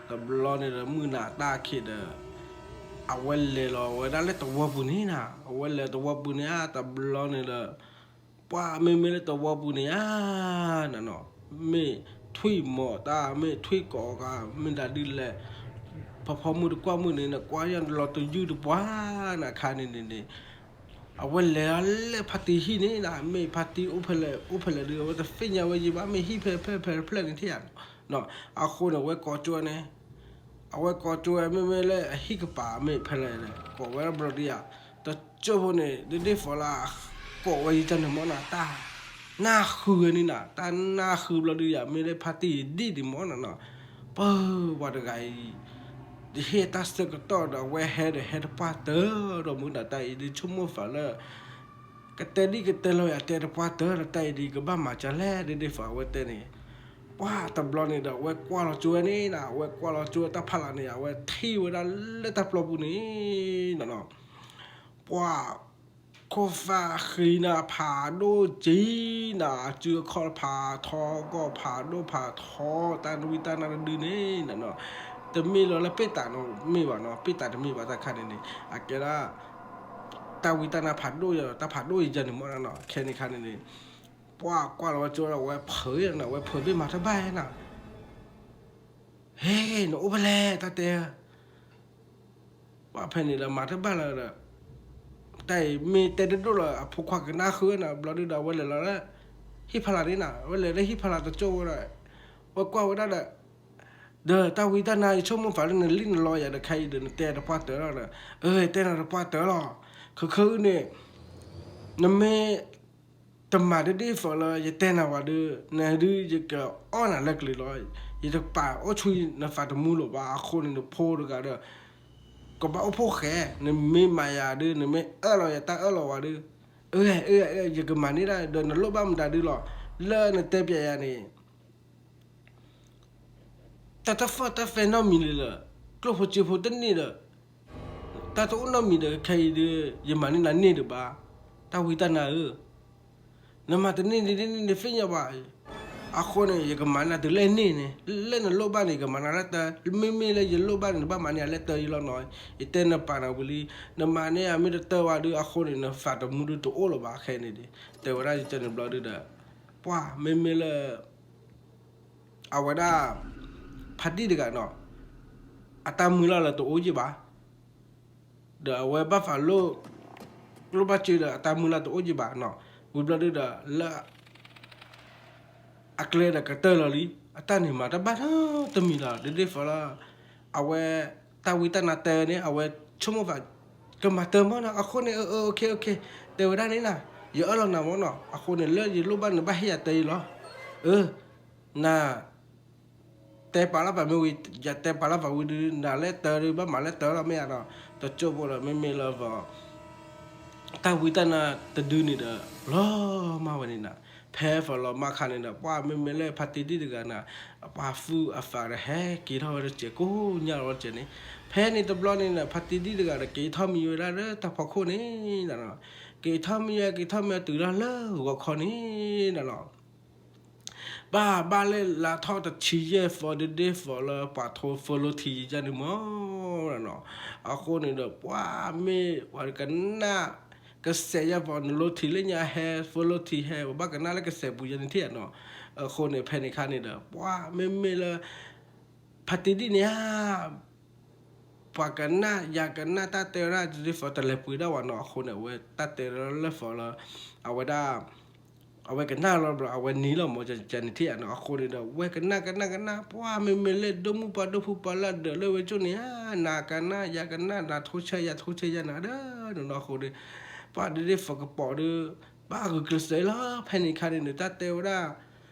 တဘျီန့ၣ်ဒီး မုၢ်နၤတၢ်ခံးဒီး အဝဲလဲၤလီၤဝဲဒၣ်လၢသဝီပူၤန့ၣ်နၤ, အဝဲလဲၤသဝီပူၤန့ၣ်ဧါ, တဘျီန့ၣ်ဒီး ပှၤမ့မ့ၢ်လၢသဝီပူၤန့ၣ်ဧါ နၤနီၤ, မ့ၢ်ထွံၣ်မီၤတၢ် မ့ၢ်ထွံၣ်ကိးဂၤ မ့ၢ်တၤဒုလဲၣ်, ဖီဖီမုၢ်တကွၢ်မုၢ်န့ၣ် နကွၢ်ယါလီၤတယုၢ်တပှၢ်နၤခါန့ၣ်န့ၣ်န့ၣ် အဝဲလဲၤလၢဖါတံၢ်ဟံၣ်န့ၣ်နၤ, မ့ၢ်ဖါတံၢ်အိၣ်ဖဲလဲၣ် အိၣ်ဖဲလဲၣ်ဒုး အဝဲတသ့ၣ်ညါဝဲယံၤဘၣ်, မ့ၢ်ဟံၣ်ဖဲဖဲဖဲတဖျၢၣ်န့ၣ်ထံၣ်ဧါနီၤ, အဃိန့ၣ် အဝဲကိးကၠိန့ၣ်, အဝဲကိးကၠိဝဲ မ့မ့ၢ်လၢအဟံၣ်ကပၤ မ့ၢ်ဖဲလဲၣ် ကိးဝဲဘျီဒုယၤ, တကၠိဖိန့ၣ် ဒ်ဒ်ဖိလၢ ကိးဝဲယံၤတၢ်န့ၣ်မ့ၢ်နၤ, တၢ်နၢ်ဃုဝဲန့ၣ်နၤ, တၢ်နၢ်ဃုဘျီဒုယၤ မ့ၢ်လၢဖါတံၢ်ဒံၣ်ဒံးမ့ၢ်နၤနီၤ, ပှၤတဂၤအံၤ တဟ့ၣ်တၢ်ဆၢကတီၢ်ဒီး အဝဲဟဲဒီးဟဲတပှၢ်တၢၢ်ဒီး မုၢ်နၤတၢ်အံၤ ဒ်ဆိကမိၣ်သးလၢ ကတဲဒ်ကတဲလီၤယၤ တဲတပှၢ်တၢၢ်ဒီး တၢ်အံၤဒ်ကဘၣ်မၤကလဲၣ် ဒ်ဒ်ဖိအဝဲတဲန့ၣ်, ပှၤတဘျီန့ၣ်ဒီး အဝဲကွၢ်လီၤကၠိဝဲန့ၣ်နၤ, အဝဲကွၢ်လီၤကၠိဝဲတၢ်ဖးလၢ်န့ၣ် အဝဲထံၣ်ဝဲဒၣ်လၢတၢ်ပျီပူၤန့ၣ်နၤနီၤ, ပှၤ ခိၣ်သၣ်ဃံနၤ ဖးဒိၣ်ကံနၤ, အစုအခီၣ်ဖးထီ ကီၢ်ဖးဒိၣ်ဖးထီ တၢ်ဝံတၢ်နါတဒုန့ၣ်နၤနီၤ, တမ့ၢ်လီၤလၢပ့ၣ်တးနီတမ့ၢ်ဘၣ်နီၤ, ပ့ၣ်တးတမ့ၢ်ဘၣ်တၢ်ခါန့ၣ်န့ၣ် အကဲဒၣ် တၢ်ဝံတၢ်နါဖးဒိၣ်ယၤ တၢ်ဖးဒိၣ်ယၤန့ၣ်မ့ၢ်နၤနီၤ, ခဲန့ၣ်ခါန့ၣ်န့ၣ် ပှၤကွၢ်လီၤဝဲကၠိဒီး အဝဲဖုးနၤ, အဝဲဖုးဘ့ၣ်မၤတဘၣ်နၤ ဟဲ နအိၣ်ဖဲလဲၣ် တၢ်တဲ ပှၤဖဲန့ၣ်ဒီးမၤတဘၣ်လၢၤဒီး တၢ်အံၤမ့ၢ်တဲတဒိၣ်လီၤ အဖိခွါကနၣ်ဃုနၤ, ဘျီဒုဒီး အဝဲလဲၤလီၤလၢ ဟံၣ်ဖးလၢ်န့ၣ်နၤ, အဝဲလဲၤလၢဟံၣ်ဖးလၢ်တကၠိဝဲဒီး အဝဲကွၢ်ဝဲဒၣ်ဒီး ဒီးတၢ်ဝံတၢ်နါ ယဆိကမိၣ်သးလၢနလံၣ်နလီယၤဒီး ခဲအံၤဒီး နတဲတပှၢ်တၢၢ်လီၤဒီး, အၢ တဲနၤတပှၢ်တၢၢ်လီၤ, ခါခါအံၤန့ၣ် နမ့ၢ် တမၤဒ်ဒ်သိးလၢယတဲနၤဘၣ်ဒီး နဒုးယကအီၣ်နၤလၢကလံၤလီၤ, ယတပာ်အိၣ်ဆူနသးတမူလိာ်ဘၣ်, အဃိန့ၣ် နဖိတဂၤဒီး ကဘၣ်အိၣ်ဖှိၣ်ဃဲ, နမ့ၢ်မၤယၤဒီး နမ့ၢ်အၢၣ်လီၤယၤတၢ်အၢၣ်လီၤဝဲဒီး, အၢ အၢ အၢ ယကမၤန့ၢ်ဒၣ်ဒီး နလိၣ်ဘၣ်မတၤဒုလီၤ, လၢနတဲပျဲယၤန့ၣ် တၢ်တဖၣ်တၢ်ဖဲနီတမံၤလၢၤလၢၤ, ကျိၣ်ဖိစ့ဖိတန့ၢ်ဒီး, တၢ်တအိၣ်နီတမံၤဒီး ခဲအံၤဒီး ယမၤန့ၢ်နၤန့ၢ်ဒံးဘၣ်, တၢ်ဝံတၢ်နါဧၢ, နမၤတန့ၢ်ဒ်န့ၣ် နသ့ၣ်ညါဘၣ်, အဃိန့ၣ် ယကမၤနၤတုၤလၢန့ၣ်န့ၣ်, လၢနလိၣ်ဘၣ်န့ၣ် ယကမၤနၤလၢတၢ်, မ့မ့ၢ်လၢယလိၣ်ဘၣ်န့ၣ် နဘၣ်မၤန့ၢ်ယၤလၢတၢ်အံၤလီၤနီၤ, ယတဲနပာ်နၤဝံၤလံ, နမၤန့ၢ်ယၤမ့ၢ်တတၢၢ်ဝဲဒီး အဃိန့ၣ် နသးတမူဒီးတအိၣ်လၢၤဘၣ်ခဲန့ၣ်ဒီး, တဲဝဲဒၣ်ယတဲန့ၣ်ဘျီဒုဒီး, ပှၤမ့မ့ၢ်လၢ အဝဲဒၣ် ဖါတံၢ်တဂၤနီၤ, အတၢ်မုၢ်လၢ်လၢတအိၣ်ယံာ်ဘၣ်, ဒီးအဝဲဘၣ်ဖးလိၣ် ကျိၣ်ဘၣ်စ့ဒီး အတၢ်မုၢ်လၢ်တအိၣ်ယံာ်ဘၣ်နီၤ, ဝံၤဘျီဒုဒီး လၢ အကျဲဒီးကတၢၢ်လီၤလံ, အတၢ်န့ၣ်မၤတဘၣ်နီတမံၤလီၤ, ဒ်ဒ်သိးလၢ အဝဲ တၢ်ဝံတၢ်နါတဲန့ၣ် အဝဲဆိကမိၣ်သး ကမၤတၢၢ်မ့ၢ်နီၤ, အဃိန့ၣ် အၢ အၢ okay okay တဲဝဲဒၣ်န့ၣ်နီၤ, ယအၢၣ်လီၤနၤမ့ၢ်နီၤ, အဃိန့ၣ် လၢယလိၣ်ဘၣ်န့ၣ် ဘၣ်ဟ့ၣ်ယၤတၢ်အံၤလီၤ, အၢ နၤ တဲပာ်လၢပာ်မ့ၢ်ဝံၤ ယတဲပာ်လၢပာ်ဝံၤဒုး နၤလၢတၢ်ဒုး ဘၣ်မၤလၢတၢ်လီၤမ့ၢ်ဧါနီၤ, တကၠိဖိဒီး မ့မ့ၢ်လၢ တၢ်ဝံတၢ်နါတဒုန့ၣ်ဒီး လီၤမၢ်ဝဲန့ၣ်နီၤ, ဖဲဖီလီၤမၢ်ခါန့ၣ်ဒီး ပှၤမ့မ့ၢ်လၢဖါတံၢ်ဒံၣ်တဂၤနီၤ, ပှၤသူၣ်အသးဒီးဟဲက့ၤထီၣ်ဝဲတစဲးကိးညါလီၤတစဲးန့ၣ်, ဖဲန့ၣ်တဘျီန့ၣ်နီၤ ဖါတံၢ်ဒံၣ်တဂၤဒီး က့ၤထီၣ်မံဝဲဒၣ်လၢတၢ်ဖီခိၣ်န့ၣ်နီၤ, က့ၤထီၣ်မံဝဲ က့ၤထီၣ်မံဝဲတုၤလၢလၢဂီၤခီန့ၣ်နီၤ ဘၣ်ဘၣ်လၢလါထီၣ်တဆံယဲၢ်သီ ဒ်ဒ်သိးလၢပှၤထိ follow ထံယါန့ၣ်မ့ၢ်နီၤ, အဃိန့ၣ်ဒီး ပှၤမ့ၢ်ပှၤကနၣ် ကစဲးယါ ပှၤနလိထံလၢညါဟဲ follow ထံဟဲ ပဘၣ်ကနၣ်လၢကစဲးပူၤယါန့ၣ်ထံၣ်ဧါနီၤ, အဃိန့ၣ် ဖဲန့ၣ်ခါန့ၣ်ဒီး ပှၤမ့မ့ၢ်လၢ ဖါတံၢ်ဒံၣ်န့ၣ်ဧါ ပှၤကနၣ် ယၤကနၣ်တၢ်တဲဝဲဒၣ် ဒ်သိးတလဲၤပှ့ၤဒၣ်ဝဲနီၤ, အဃိန့ၣ် အဝဲတၢ်တဲလၢလၢသိးလၢ အဝဲဒၣ် အဝဲကနၣ်လီၤဘျီ အဝဲန့ၣ်လီၤမ့ၢ်ကန့ၣ်ထံၣ်ဧါနီၤ, အဃိန့ၣ်ဒီး ဝဲကနၣ်ကနၣ်ကနၣ် ပှၤမ့မ့ၢ်လၢဒိၣ်မုၢ်ပှၢ်ဒိၣ်ဖုပှၢ်လၢဒၢးလၢဝဲကၠိန့ၣ်ဧါ, နၤကနၣ် ယၤကနၣ် နၤထိဆဲယၤထိဆဲယါနၤဒီးနီၤ, အဃိန့ၣ် ပှၤဒ်သိးကပိာ်ဒီး ဘၣ်ဂုာ်ကျဲးစၢးလီၤ, ဖဲန့ၣ်ခါန့ၣ်ဒီး တၢ်တဲဝဲဒၣ်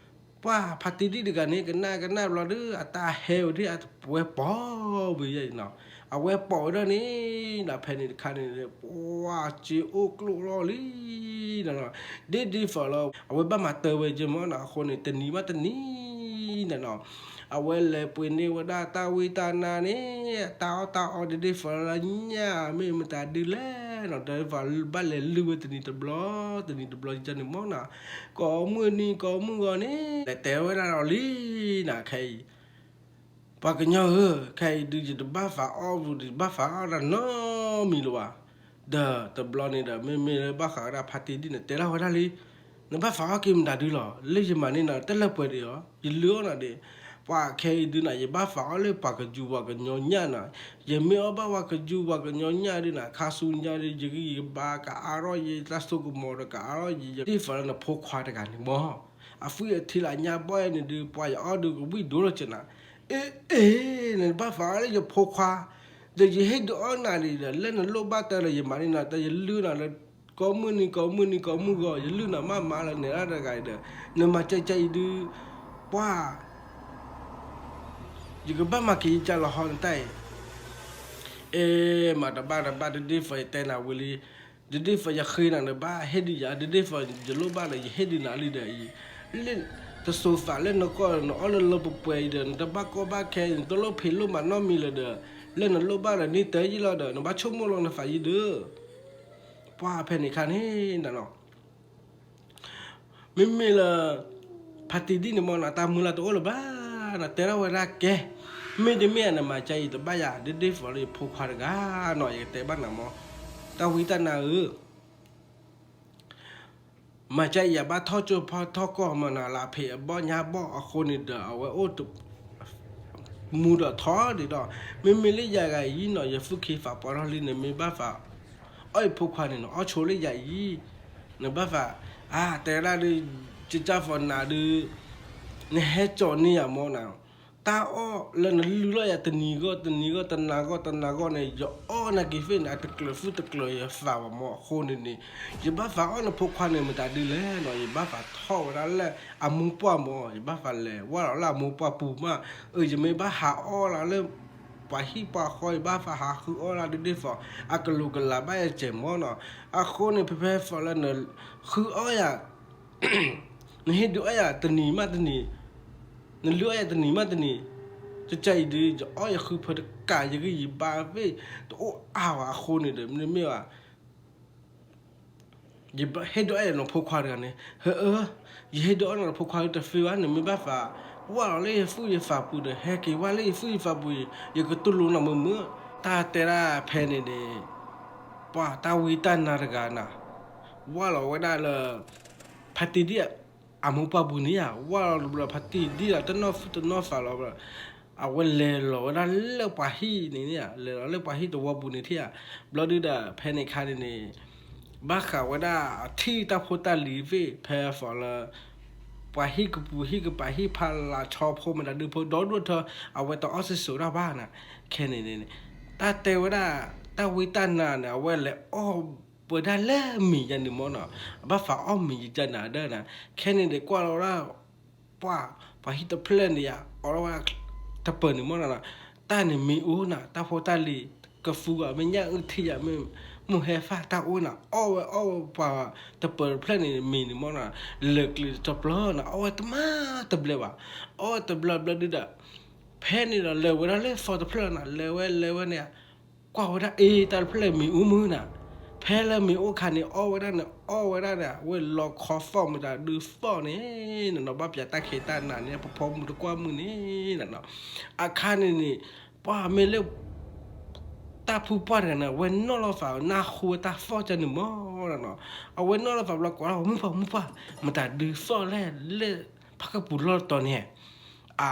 ပှၤဖါတံၢ်ဒံၣ်တဂၤန့ၣ် ကနၣ်ကနၣ်ဘျီဒုး အတၢ်ဟဲဝဲဒၣ် အဝဲပိာ်ဝဲယဲနီၤ, အဝဲပိာ်ဝဲဒၣ်န့ၣ်နီၤ ဖဲန့ၣ်တခါန့ၣ် ပှၤစ့အိၣ်ကျိၣ်လီၤလံနီၤ, ဒ်ဒ်သိးလၢ အဝဲဘၣ်မၤတၢ်ဝဲက့မ့ၢ်နီၤ, အဃိန့ၣ် တနံၤဘၣ်တနံၤနီၤနီၤ အဝဲလဲၤပှ့ၤန့ၢ်ဝဲဒၣ်တၢ်ဝံတၢ်နါန့ၣ် အတၢ်အီၣ်တၢ်အီဒ်ဒ်သိးလၢညၣ်မ့ၢ်မတၤဒုးလဲၣ်နီၤ, ဒီးဘၣ်လဲၤလုၢ်ဝဲတနံၤတဘျီ တနံၤတဘျီန့ၣ်မ့ၢ်နီၤ, ကိးမုၢ်နံၤကိးမုၢ်ဂီၤန့ၣ် လဲၤတဲဝဲဒၣ်လီၤလံနီၤ, ခဲအံၤ ပှၤကညီဧၢ, ခဲအံၤဒုး ယတဘၣ်သးအီၣ် ယတဘၣ်သးအီၣ်တၢ်နီတမံၤလၢၤဘၣ်. ဒီးတဘျီန့ၣ်ဒီး မ့မ့ၢ်လၢဘၣ်ဃးဝဲဒၣ်ဖါတံၢ်ဒံၣ်န့ၣ် တဲထီၣ်ဝဲဒၣ်လံ, နဘၣ်သးအီၣ်က့ၤမတၤဒုးလီၤ, လၢယမၤန့ၢ်နၤတလၢပှဲၤဒံးဧါ, ယလုၢ်အီၣ်နၤဒံး, ပှၤခဲအံၤဒုးန့ၣ် ယဘၣ်သးအီၣ်လၢပှၤကစူၤပှၤကညီညၣ်နီၤ, ယမ့ၢ်အီၣ်ဘၣ်ပှၤကစူၤပှၤကညီညၣ်ဒုးန့ၣ် ခါဆူညါဒုး ယဂံၢ်ယဘါကအါထီၣ် ယတၢ်စိကမီၤဒီးကအါထီၣ် ယဒ်သိးလၢနဖိခွါတဂၤန့ၣ်မ့ၢ် အသွံၣ်အထံလၢအညါဘီၣ်အဲၣ်န့ၣ်ဒုး ပှၤယအီၣ်ဒုးကဝံၣ်ဒိၣ်လီၤက့နၤ, အ့ အ့ နဘၣ်သးအီၣ်လၢယဖိခွါ, ဒီးယဟ့ၣ်ဒုးအီၣ်နၤဒံးဒီး လၢနလိၣ်ဘၣ်တၢ်ဒီးယမၤန့ၢ်နၤ ဒီးယလုၢ်နၤလၢ ကိးမုၢ်နံၤကိးမုၢ်နံၤကိးမုၢ်ဂီၤ ယလုၢ်နၤမးမးလၢနဲဒၣ်တဂၤအံၤဒီး နမၤကဲကဲအံၤဒုး ပှၤ ယကဘၣ်မၤက့ၤယကၢ်လီၤဟီနတၢ်အံၤ, အ့ မၤတဘၣ်တဘၣ် ဒ်ဒ်သိးယတဲနၤဝံၤလံ, ဒ်ဒ်သိးယဃ့နၤနဘၣ်ဟ့ၣ်ဒုးယၤ ဒ်ဒ်သိးယလိၣ်ဘၣ်ဒီး ယဟ့ၣ်ဒုးနၤလံဒီးအံၤ, လၢတစိၤသးလၢနကီၢ် နအီၣ်လၢလၢပှဲၤပှဲၤအံၤဒီး နတဘၣ်ကီဘၣ်ခဲ နတလိၣ်ဖံးလိၣ်မၤနီတမံၤလၢၤဒီး လၢနလိၣ်ဘၣ်ဒီးန့ၢ်တၢ်ယံာ်လီၤဒီး နဘၣ်ဆိကမိၣ်လီၤနသးယံာ်ဒုး ပှၤဖဲန့ၣ်အခါန့ၣ်နီၤ မ့မ့ၢ်လၢ ဖါတံၢ်ဒံၣ်န့ၣ်မ့ၢ်နီၤ တၢ်မုၢ်လၢ်တအိၣ်လၢၤဘၣ်နီၤ တဲထီၣ်ဝဲဒၣ်ကဲ, မ့တမ့ၢ်ဧါ နမၤကဲအံၤတဘၣ်ယၤ ဒ်ဒ်သိးလၢယဖိခွါတဂၤနီၤ ယကတဲဘၣ်နၤမ့ၢ်, တၢ်ဝံတၢ်နါဧၢ မၤကဲအံၤယဘၣ်ထီၣ်ကၠိဖီထီၣ်ကီၢ်မ့ၢ်နီၤ လၢဖံးအဘီၣ်ညါဘီၣ်အဃိန့ၣ်ဒီး အဝဲအိၣ်တ မူဒီးထီဒံးဒီး, မ့မ့ၢ်လၢယၤဂၤအံၤနီၤ ယသူၣ်က့သးပှၢ်ထီၣ်လံန့ၣ် မ့ၢ်ဘၣ်သး အီၣ်ယဖိခွါန့ၣ်နီၤ အီၣ်ဆိလၢယၤအံၤ, နဘၣ်သး အါ တဲဒၣ်ဒုး ကကၢ်ဖီနၤဒုး နဟဲကၠီၤန့ၢ်ယၤမ့ၢ်နီၤ, တၢ်အီၣ်လၢနလုၢ်လီၤယၤတနံၤဂီၢ် တနံၤဂီၢ် တနၤဂီၢ် တနၤဂီၢ်န့ၣ် ယအီၣ်နၤက့ၤသ့ၣ်န့ၣ် အတကျၢၤသူၣ်တကျၢၤယသးဘၣ်မ့ၢ်အဃိန့ၣ်န့ၣ်, ယဘၣ်သးအီၣ်နဖိခွါန့ၣ်မတၤဒုးလဲၣ်နီၤ ယဘၣ်သးထီၣ်ဝဲဒၣ်လၢအမိၢ်ပှၢ်မ့ၢ် ယဘၣ်သးလဲၤဝဲလီၤလၢအမိၢ်ပှၢ်ပူၤမး, အၢ ယမ့ၢ်ဘၣ်ဟးအီၣ်လၢ ပှၤဟံၣ်ပှၤဃီ ယဘၣ်သးဟးဃုအီၣ်လၢဒ်ဒ်သိး အကလူးကလးဘၣ်ယကဲးမ့ၢ်နီၤ, အဃိန့ၣ် ဖဲဖဲသိးလၢန ဃုအီၣ်ယၤ နဟ့ၣ်ဒုးအီၣ်ယၤတနံၤမးတနံၤ, နလုၢ်အီၣ်ယၤတနံၤမးတနံၤ, ကကၢ်အံၤဒုး ယအီၣ်ယဃုဖၢတကး ယဂံၢ်ယဘါသ့ၣ် တအိၣ်အါဝဲအဃိန့ၣ်ဒီး မ့တမ့ၢ်ဘၣ် ယဟ့ၣ်ဒုးအီၣ်ယၤနဖိခွါတဂၤန့ၣ် ဟၢအၢ, ယဟ့ၣ်ဒုးအီၣ်နဖိခွါတသ့ဘၣ် နမ့ၢ်ဘၣ်သး ဝၢ်လီၤလၢယသူၣ်ယသးပူၤဒီး ဟဲက့ၤဝဲလၢယသူၣ်ယသးပူၤအံၤ ယကတူၢ်လိာ်နၤမုာ်မုာ်, တၢ်တဲဒၣ်ဖဲန့ၣ်န့ၣ် ပှၤတၢ်ဝံတၢ်နါတဂၤနၤ ဝၢ်လီၤဝဲဒၣ်လၢ ဖါတံၢ်ဒံၣ် အမိၢ်ပှၢ်ပူၤန့ၣ်ဧါ, ဝၢ်လီၤတဘျီ ဖါတံၢ်ဒံၣ်ဒီး တနီၣ်သူၣ်တနီၣ်သးလီၤဘျီ, အဝဲလဲၤလီၤဝဲဒၣ်လၢပှၤဟံၣ်န့ၣ်ဧါ, လဲၤလီၤလၢပှၤဟံၣ်သဝီပူၤန့ၣ်ထံၣ်ဧါ, ဘျီဒုဒီး ဖဲန့ၣ်အခါန့ၣ်န့ၣ် ဘၣ်ဃးဝဲဒၣ်အထံၣ်တၢ်ဖိတၢ်လံၤသ့ၣ် ဖဲသိးလၢ ပှၤဟံၣ်ကပူၤဟံၣ်ကပၤဟံၣ်ဖးလၢ်ဆီဖိမတၤဒုဖိဒီဒူၣ်ထၢ အဝဲတအီၣ်စ့ၢ်စိးတၢ်ဘၣ်နၤ, ခဲန့ၣ်န့ၣ် တၢ်တဲဝဲဒၣ် တၢ်ဝံတၢ်နါန့ၣ် အဝဲလဲၤအီၣ်ပှဲၤဒၣ်လၢမ့ၤယါန့ၣ်မ့ၢ်နီၤ, အဘၣ်သးအီၣ်မ့ၤယါနၤဒၣ်နၤ, ခဲန့ၣ်န့ၣ် ကွၢ်လီၤဝဲဒၣ် ပှၤ ပှၤဟံၣ်တဖျၢၣ်န့ၣ်ယါ အီၣ်လီၤဝဲဒၣ်တပၢၤန့ၣ်မ့ၢ်နီၤ, တၢ်န့ၣ်မ့ၢ်အိၣ်နၤ တၢ်ဖိတၢ်လံၤ ကသူဂၤ မ့ၢ်ညၣ်အုၣ်ထံယါ မ့ၢ်မုၢ်ဟဲသၣ်တၢ်အိၣ်နၤ အီၣ်ဝဲအီၣ်ဝဲပှၤတပၢၤတဖျၢၣ်န့ၣ်မ့ၤန့ၣ်မ့ၢ်နီၤ, လၢာ်ကျံၤတပျီၤနၤ အီၣ်ဝဲတမၤတဘျဲးဘၣ်, အီၣ်ဝဲတဘျီဘျီဒုဒီး ဖဲန့ၣ်ဒီးလဲၤဝဲဒၣ်လၢသီတဖျၢၣ်နၤ လဲၤဝဲလဲၤဝဲန့ၣ် ကွၢ်ဝဲဒၣ်အ့ တၢ်တဖျၢၣ်မ့ၤအိၣ်မုၢ်နၤ, ဖဲလၢမ့ၤအိၣ်ခါန့ၣ် အီၣ်ဝဲဒၣ်န့ၣ် အီၣ်ဝဲဒၣ်န့ၣ် ဝဲလီၤခီသီၣ်မတၤဒုသီၣ်န့ၣ် နနီၤ ဘၣ်ပျးတၢ်ခံးတၢ်နၤန့ၣ် ဖီဖီမုၢ်တကွၢ်မုၢ်န့ၣ်နနီၤ, အခါန့ၣ်န့ၣ် ပှၤမ့ၢ်လၢ တၢ်ဖုပှၢ်တဂၤန့ၣ် အဝဲနီၣ်လီၤသးနၢ်ဟူဝဲတၢ်သီၣ်ကၢန့ၣ်မ့ၢ်နီၤ, အဝဲနီၣ်လီၤသးဘျီကိးလီၤ မုၢ်ပှၢ်မုၢ်ပှၢ် မတၤဒုသီၣ်လဲၣ် လၢဖးကပူၤလီၢ်တတီၤန့ၣ် အ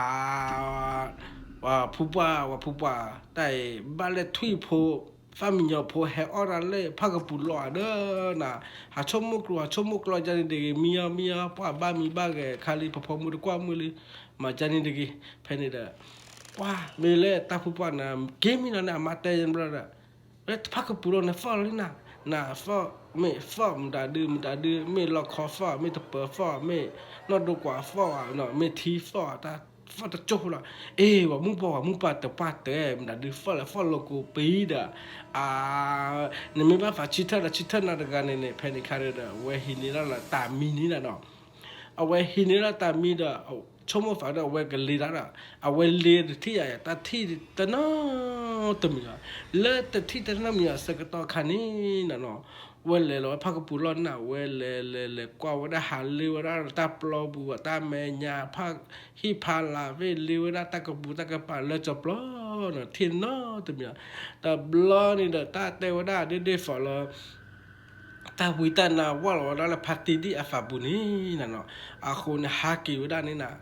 ပှၤဖုပှၢ် ပှၤဖုပှၢ် တၢ်အံၤ ဘၣ်လၢထွံၣ်ဖိ သၣ်မံညီၤဖိ ဟဲအီၣ်တၢ်လၢဖးကပူၤလီၢ်ဧါဒီးနၤ, ဟးဆိကမိၣ်ကျိၤ ဟးဆိကမိၣ်ကျိၤကၢန့ၣ်တဂ့ၤ မံအီၤ မံအီၤ ပှၢ်ဘၣ်မံဘၣ်ဂဲၤခါလံ ဖီဖီမုၢ်တကွၢ်မုၢ်လံ, မၤကၢန့ၣ်တဂ့ၤ, ဖဲန့ၣ်ဒီး ပှၤမ့ၢ်လၢတၢ်ဖုပှၢ်နၤ က့ၤမံနီၤန့ၣ် အမါတဲယဘျီဒီး လၢဖးကပူၤလီၢ်န့ၣ်သီၣ်လီၤလံနၤ, နၤ fog မ့ၢ် fog မတၤဒု မတၤဒု မ့ၢ်လီခီ fog မ့ၢ်တပၢၤ fog မ့ၢ်နီၢ်ဒိကွၢ် fog မ့ၢ်ထံ fog တၢ် fog တကၠိဖိလီၤ. အ့ ပှၤမုၢ်ပှၢ် ပှၤမုၢ်ပှၢ်တပှၢ်တဲ မတၤဒု fog လဲၣ် fog လီၤကိးပံဒီး နမ့ၢ်ဘၣ်သးဆၢထၢၣ်ဒီးဆၢထၢၣ်နၤတဂၤန့ၣ်န့ၣ် ဖဲန့ၣ်ခါဒီး အဝဲဟံးန့ၢ်လီၤလၢတၢ်မံန့ၣ်လီၤနီၤ. အဝဲဟံးန့ၢ်လီၤတၢ်မံဒီး ဆိကမိၣ်သးဒီးအဝဲကလ့တၢ်ဒီး အဝဲလ့တထံၣ်ယၤ တၢ်ထံၣ်တနီတမံၤလီၤ. လၢတထံၣ်တနီတမံၤအဆၢကတီၢ်ခါန့ၣ်နီၤ ဝဲလဲၤလီၤဝဲဖးကပူၤလီၢ်နၢ် ဝဲလဲၤလဲၤလဲၤကွၢ်ဝဲဒၣ်ဟးလ့ဝဲဒၣ်တၢ်ပျီပူၤ တၢ်မဲာ်ညါဖးဟံၣ်ဖးလာ် ဝဲလ့ဝဲဒၣ်တၢ်ကပူၤတၢ်ကပၤလၢကၠီၤပျီနီၤ ထံၣ်နီတမံၤလီၤ. တဘျီန့ၣ်ဒီး တၢ်တဲဝဲဒၣ်ဒ့ဒ့ၣ်ဖီလၢ တၢ်ဝံတၢ်နါဝဲလီၤဝဲဒၣ်လၢဖါတံဒံၣ်အသးပူၤန့ၣ်နီၤ. အဃိန့ၣ် ဟးက့ၤဝဲဒၣ်န့ၣ်နီၤ,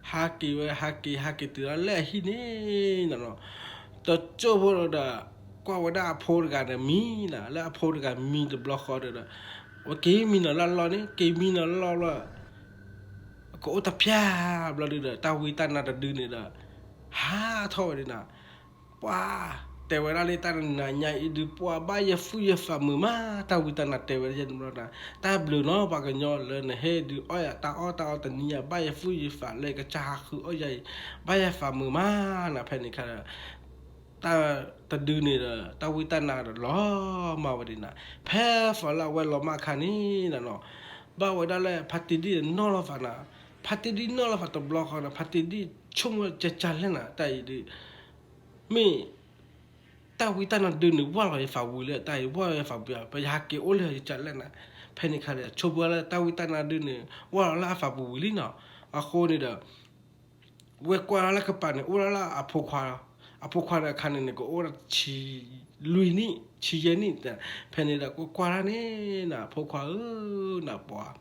ဟးက့ၤဝဲ ဟးက့ၤ ဟးက့ၤတုၤလၢအဟံၣ်န့ၣ်နီၤ. တကၠိၢ်ဖိဒီး ကွၢ်ဝဲဒၣ်အဖိတဂၤဒီးမံနီၤ, လၢအဖိတဂၤမံတဘျီဃီဒီး ဝဲက့ၤမံနီၤလၢအလီၢ်န့ၣ် က့ၤမံနီၤလၢအလီၢ်လၢ ကအိၣ်တဖျၢၣ်ဘျီဒုဒီး တၢ်ဝံတၢ်နါတဒုန့ၣ်ဒီး ဟးထီၣ်ဝဲဒၣ်နီၤ. ပှၤတဲဝဲဒၣ်လၢတၢ်နၤညါအံၤဒုး ပှၤဘၣ်ယဲၢ်သူၣ်ယဲၢ်သးမုာ်မး, တၢ်ဝံတၢ်နါတဲဝဲဒၣ်ယဲၢ်တဘျီနီၤ, တၢ်ဘျုးနီၤပှၤကညီလၢနဟ့ၣ်ဒုးအီၣ်ယၤတၢ်အီၣ်တၢ်အီတနံၤညါ ဘၣ်ယဲၢ်သူၣ်ယဲၢ်သးလၢကစၢ်ဟးဃုအီၣ်ယၤအံၤ ဘၣ်ယဲၢ်သးမုာ်မးနီၤ. ဖဲန့ၣ်ခါ တၢ်တဒုန့ၣ်ဒီး တၢ်ဝံတၢ်နါဒီးလီၤမၢ်ဝဲဒၣ်နီၤ. ဖဲသီလၢအဝဲလီၤမၢ်ခါန့ၣ်နီၤ, ဘၣ်ဝဲဒၣ်လၢဖါတံဒံၣ်နီၢ်လီၤသးနီၤ, ဖါတံဒံၣ်နီၢ်လီၤသးတဘျီဃီနီၤ, ဖါတံဒံၣ်ဆိကမိၣ်ကကၢ်လဲၣ်နီၤ, တၢ်အံၤဒုး မ့ၢ် တၢ်ဝံတၢ်နါဒုန့ၣ် ဝၢ်လီၤယသးဝံၤလၢတၢ်အံၤ ဝၢ်လီၤယသးဝံၤ ပယဟးက့ၤအိၣ်လၢယကၢ်လဲၣ်နီၤ. ဖဲန့ၣ်ခါဒီး ဆိကမိၣ်လၢတၢ်ဝံတၢ်နါဒုန့ၣ် ဝၢ်လီၤလၢအသးပူၤဝံၤလံနီၤ. အဃိန့ၣ်ဒီး ဝဲကွၢ်လၢကပၤန့ၣ် အိၣ်ဒၣ်လၢအဖိခွါ, အဖိခွါဒီးအခါန့ၣ်န့ၣ် ကအိၣ်ဒၣ်ဆံလွံၢ်နံၣ် ဆံယဲၢ်နံၣ်, ဖဲန့ၣ်ဒီးကွၢ်ကွၢ်ဒၣ်န့ၣ်နီၤ, အဖိခွါဧၢနီၤ ပှၤ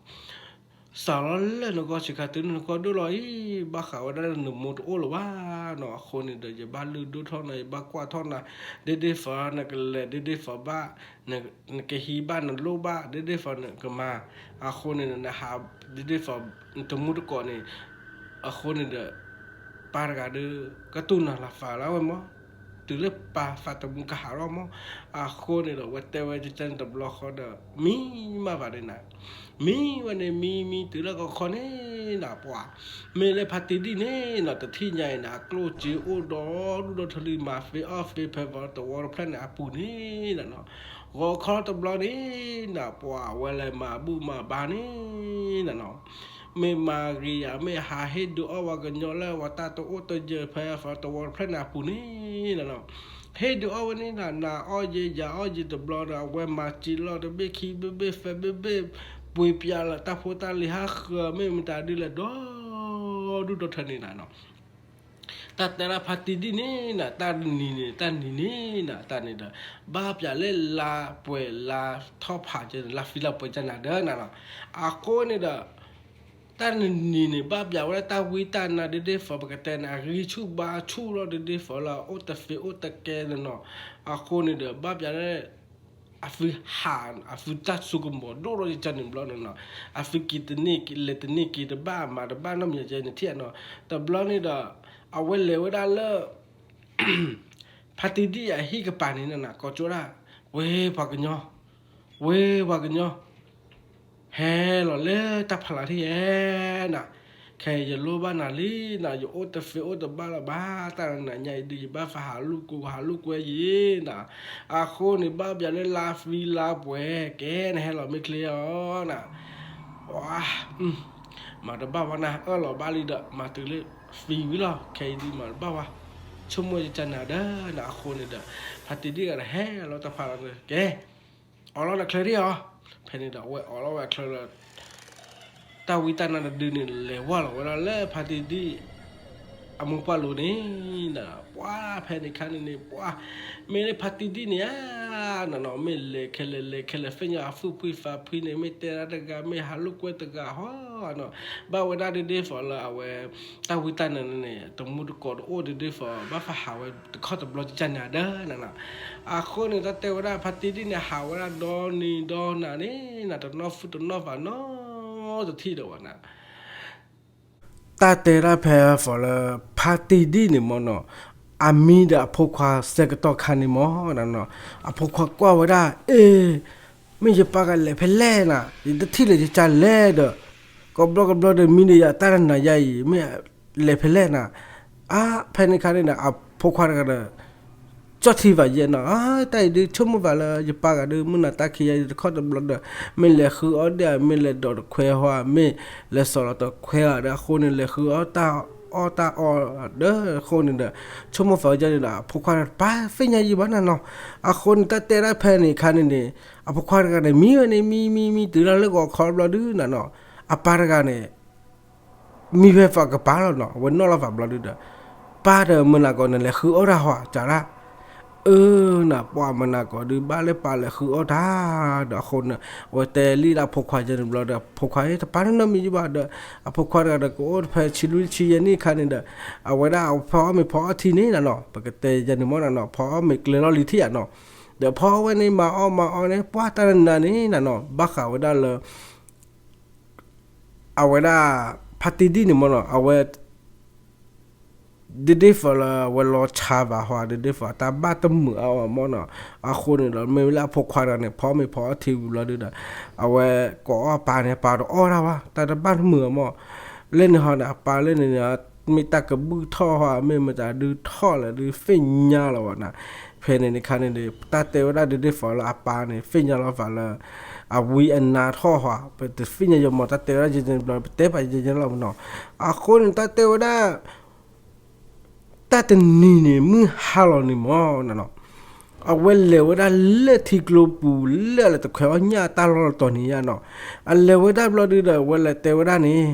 စးလီၤလၢနဂီၢ်ဆံးခါတုၤလၢနဂီၢ်ဒိၣ်လီၤအံၤ ဘၣ်ဃးဝဲဒၣ်လၢနမိၢ်တအိၣ်လၢၤဘၣ်နီၤ. အဃိန့ၣ်ဒီး ယဘၣ်လုၢ်ဒိၣ်ထီၣ်နၤ ယဘၣ်ကွၢ်ထီၣ်နၤ, ဒ့ဒ့ၣ်ဖီနကလဲၤ ဒ့ဒ့ၣ်ဖီဘၣ် နကဟံးဘၣ်နလိၣ်ဘၣ် ဒ့ဒ့ၣ်ဖီနကမၤ, အဃိန့ၣ်နဟး ဒ့ဒ့ၣ်ဖီ နတမူတကိးန့ၣ်, အဃိန့ၣ်ဒီး ပၢ်တဂၤဒီး ကတူၢ်နၤလီၤသးလၢဝဲမး, တုၤလၢပၢ်သးတမူကဟးလီၤမး, အဃိန့ၣ်ဒီး ဝဲတဲဝဲကကန့ၣ်တဘျီဃီဒီး မံမးဘၣ်ဒ်နၤ, မံဝဲန့ၣ် မံမံတုၤလၢကခီန့ၣ်နီၤ ပှၤ မ့ၢ်လၢဖါတံဒံၣ်န့ၣ်နီၤ တထံၣ်ညါအံၤန့ၣ် အကျိၣ်စ့အိၣ်ဒီဒူၣ်ဒီထၢလံ မၤသ့အီၣ်သ့ဖဲသဝီတဖျၢၣ်န့ၣ်အပူၤန့ၣ်နီၤ, ဂီၤခီတဘျီန့ၣ်နီၤ ပှၤဝဲလဲၤမၤဘူၣ်မၤဘါန့ၣ်နီၤ မ့ၢ်မၤဂ့ၤယၤ မ့ၢ်ဟးဟ့ၣ်ဒုးအီၣ်ပှၤကညီလၢပှၤတၢ်တအိၣ်တယၢၤဖဲသဝီတဖျၢၣ်န့ၣ်အပူၤန့ၣ်နီၤ, ဟ့ၣ်ဒုးအီၣ်ဝဲန့ၣ်နီၤ နၤအီၣ်ယဲ ယၤအီၣ်ယဲတဘျီဒီး အဝဲမၤစ့လီၤတဘ့ၣ်ခံဘ့ၣ်ဘ့ၣ်သၢဘ့ၣ်ဘ့ၣ် ပှ့ၤပၠးလၢတၢ်ဖိတၢ်လံၤဟးဃၢၤ မ့ၢ်မတၤဒုလဲၣ် ဒီဒူၣ်ဒီထၢန့ၣ်နီၤ တၢ်တဲဒၣ်ဖါတံဒံၣ်န့ၣ်နီၤ တၢ်နံၤန့ၣ် တၢ်နံၤန့ၣ်နီၤ တၢ်န့ၣ်ဒီး ဘၣ်ပၠးလၢလါပှဲၤလါထီၣ်ဖးကဲန့ၣ် လါဖံလါပှဲၤကနၤဒီးနၤနီၤ, အဃိန့ၣ်ဒီး တၢ်နံၤန့ၣ် ဘၣ်ပၠးဝဲဒၣ်တၢ်ဝံတၢ်နါဒ့ဒ့ၣ်ဖီ ပကတဲန့ၣ် အဂံၢ်ဆူၣ်ဘါဆူၣ်လီၤ ဒ့ဒ့ၣ်ဖီလၢအအိၣ်တသ့အိၣ်တကဲန့ၣ်နီၤ, အဃိန့ၣ်ဒီး ဘၣ်ပၠးလၢ အသုဟး အသုတၢ်စိကမီၤဒိၣ်လီၤယကန့ၣ်ဘျီန့ၣ်နီၤ, အသုက့ၤတန့ၢ် လဲၤတန့ၢ်က့ၤတဘၣ် မၤတဘၣ်နီတမံၤကဲန့ၣ်ထံၣ်နီၤ, တဘျီန့ၣ်ဒီး အဝဲလဲၤဝဲဒၣ်လၢ ဖါတံဒံၣ်အဟံၣ်ကပၤန့ၣ်နီၤ ကိးကၠိဒၣ်, ဝဲပှၤကညီ, ဝဲပှၤကညီ, ဟဲလီၤလၢတၢ်ဖးလီၤထံၣ်ဧဲနီၤ, ခဲအံၤယလိၣ်ဘၣ်နၤလံနီၤ, ယအိၣ်တသ့အိၣ်တဘၣ်လၢၤဘၣ်, တၢ်နၤညါအံၤဒုး ယဘၣ်သးဟးလိာ်ကွဲ ဟးလိာ်ကွဲယံၤနီၤ, အဃိန့ၣ်ဘၣ်ပၠးလၢလါသံလါပှဲၤ ကဲနဟဲလီၤမ့ၢ်ချ့အီၤနီၤ, ပှၤ မၤတဘၣ်ဝဲနၤ အၢၣ်လီၤဘၣ်လံဒီး မၤတုၤလၢသံဝံၤလီၤ, ခဲအံၤဒုးမၤတဘၣ်ဝဲ, ဆိကမိၣ်ယကနၤဒီးနၤအဃိန့ၣ်ဒီး ဖါတံဒံၣ်ဂၤဒီးဟဲလီၤတၢ်ဖးလီၤန့ၣ် ကဲ အိးလီၤနချၢဒံးအီၤ, ဖဲန့ၣ်ဒီးအဝဲအိးလီၤဝဲအချၢလၢ တၢ်ဝံတၢ်နါတဒုန့ၣ် လဲၤဝဲလီၤဝဲဒၣ်လၢဖါတံဒံၣ် အမိၢ်ပှၢ်လိၤန့ၣ် ပှၤဖဲန့ၣ်ခါန့ၣ်န့ၣ် ပှၤ မ့ၢ်လၢဖါတံဒံၣ်န့ၣ်ဧါ နီၤနီၤ မ့ၢ်လဲၤခဲလၢာ်လဲၤခဲလၢာ် သ့ၣ်ညါအဖုၣ်ဖှံသးဖှံန့ၣ် မ့ၢ်တဲဒၣ်တဂၤ မ့ၢ်ဟးလိာ်ကွဲတဂၤဟီနီၤ, ဘၣ်ဝဲဒၣ်ဒ့ဒ့ၣ်ဖီလၢအဝဲ တၢ်ဝံတၢ်နါန့ၣ် တမူတကိးတအိၣ်ဒ့ဒ့ၣ်ဖီ ဘၣ်သးဟးဝဲတခီတဘျီကကန့ၣ်ဒီးနၤနီၤ, အဃိန့ၣ် တၢ်တဲဝဲဒၣ်ဖါတံဒံၣ်န့ၣ် ဟးဝဲဒၣ်ဒီနံၤဒီနၤန့ၣ် နၤတနီၢ်ဖုတနီၢ်ဖးနီတထံၣ်ဒီးဝဲနၤ တၢ်တဲဒၣ်ဖဲအသီလၢ ဖါတံဒံၣ်န့ၣ်မ့ၢ်နီၤ, အမံဒီးအဖိခွါစဲးကတီၢ်ခါန့ၣ်မၢ်နီၤ, အဖိခွါကွၢ်ဝဲဒၣ် အ့, မ့ၢ်ယပၢ်ကလဲၤဖဲလဲၣ်နၤ, ယတထံၣ်လၢၤယကလဲၣ်ဒီး, ကဘျီကဘျီဒီးမံဒီးယၤတၢ်တနၤယါအံၤ မ့ၢ်လဲၤဖဲလဲၣ်နၤ, အါ ဖဲန့ၣ်ခါန့ၣ်ဒီး အဖိခွါတဂၤဒီး ကၠီၣ်ထံဘၣ်ယဲနီၤ, တၢ်အံၤဒုး ဆိကမိၣ်ဘၣ်လၢယပၢ်ဂၤဒုး မုၢ်နၤတၢ်ခံးယါအံၤတခီတဘျီဒီး မ့ၢ်လဲၤဃုအီၣ်ဒၣ် မ့ၢ်လဲၤဒိးတခွဲဟီ မ့ၢ်လဲၤစိာ်လီၤတခွဲဧါဒီး အဃိန့ၣ် လဲၤဃုအီၣ်တၢ်အီၣ်တၢ်အီဒီး အဃိန့ၣ်ဒီး ဆိကမိၣ်သီယဲန့ၣ်ဒီး အဖိခွါတဂၤတပာ်သ့ၣ်ညါယံာ်ဘၣ်နၤနီၤ, အဃိန့ၣ် တၢ်တဲဒၣ်ဖဲန့ၣ်ခါန့ၣ်န့ၣ် အဖိခွါတဂၤန့ၣ် မံဝဲန့ၣ် မံ မံ မံ တုၤလၢလၢဂီၤခီဘျီဒုးနၤနီၤ, အပၢ်တဂၤန့ၣ် မံဖဲဖးကပၤလီၤနီၤ, အဝဲနီၣ်လီၤဖးဘျီဒုးဒီး ပၢ်ဒီး မုၢ်နၤကီးန့ၣ် လဲၤဃုအီၣ်တၢ်ဟီ ကးဒၣ်, အၢ နပှၤ မုၢ်နၤကီးဒုး ဘၣ်လၢပၢ်လဲၤဃုအီၣ်တၢ်ဒီး အဃိန့ၣ် အဝဲတဲလံဒၣ်အဖိခွါယဲန့ၣ်ဘျီဒီး အဖိခွါတပာ်နီတမံၤယံာ်ဘၣ်ဒီး အဖိခွါတဂၤဒီး ကအိၣ်တဖဲဆံလွံၢ်ဆံယဲၢ်နံၣ်အခါန့ၣ်ဒီး အဝဲဒၣ်အဖီအီၣ်မ့ၤဖီအီၣ်ထံန့ၣ်နၤနီၤ, ပကတဲယဲန့ၣ်မၢ်နၤနီၤ, ဖီအီၣ်မ့ၤကျဲၤလီၤလံထံၣ်ယါနီၤ, ဒီးဖီအီၣ်ဝဲန့ၣ် မၤအီၣ်မၤအီၣ်န့ၣ် ပှၤတၢ်နၤန့ၣ်နၤနီၤ ဘၣ်ဃးဝဲဒၣ်လၢ အဝဲဒၣ် ဖါတံၢ်ဒံၣ်န့ၣ်မၢ်နီၤ, အဝဲ ဒ့ဒ့ၣ်ဖီလၢအဝဲလီၤဆါဘၣ်ဟီ ဒ့ဒ့ၣ်ဖီတၢ်ဘၣ်တမုာ်အါအီၤမၢ်နီၤ, အဃိန့ၣ်ဒီး မ့ၢ်ဝဲလၢအဖိခွါတဂၤန့ၣ် ဖီအီၣ်မ့ၤဖီအီၣ်ထံဝံၤဘျီဒုးဒီး အဝဲကိးအီၣ်အပၢ်န့ၣ် အပၢ်တအီၣ်တၢ်ဘၣ် တၢ်တဘၣ်တမုာ်အီၤမၢ်, လၢန့ၣ်ဟီဒီး အပၢ်လၢန့ၣ်န့ၣ် မ့ၢ်တၢ်ကဘူၣ်ထီၣ်ဟီ မ့ၢ်မတၤဒုးထီၣ်လဲၣ်ဒုး သ့ၣ်ညါလီၤဘၣ်နၤ, ဖဲန့ၣ်န့ၣ်ခါန့ၣ်ဒီး တၢ်တဲဝဲဒၣ်ဒ့ဒ့ၣ်ဖီလၢအပၢ်န့ၣ် သ့ၣ်ညါလီၤဖးလၢ အဝံအနါထီၣ်ဟီ ပတသ့ၣ်ညါယမၢ် တၢ်တဲဝဲဒၣ်ယဲန့ၣ်ဘျီ ပတဲပာ်ယဲန့ၣ်လီၤမၢ်နီၤ, အဃိန့ၣ် တၢ်တဲဝဲဒၣ် တၢ်တနံၤန့ၣ် မုၢ်ဟါလီၤန့ၣ်မၢ်နီၤ, အဝဲလဲၤဝဲဒၣ်လၢထံကျိပူၤ လၢအလဲၤတခွဲးအီၣ်ညၣ်တၢ်လီၢ်တတီၤန့ၣ်ယါနီၤ, အလဲၤဝဲဒၣ်ဘျီဒုးဒီး အဝဲလဲၤတဲဝဲဒၣ်န့ၣ်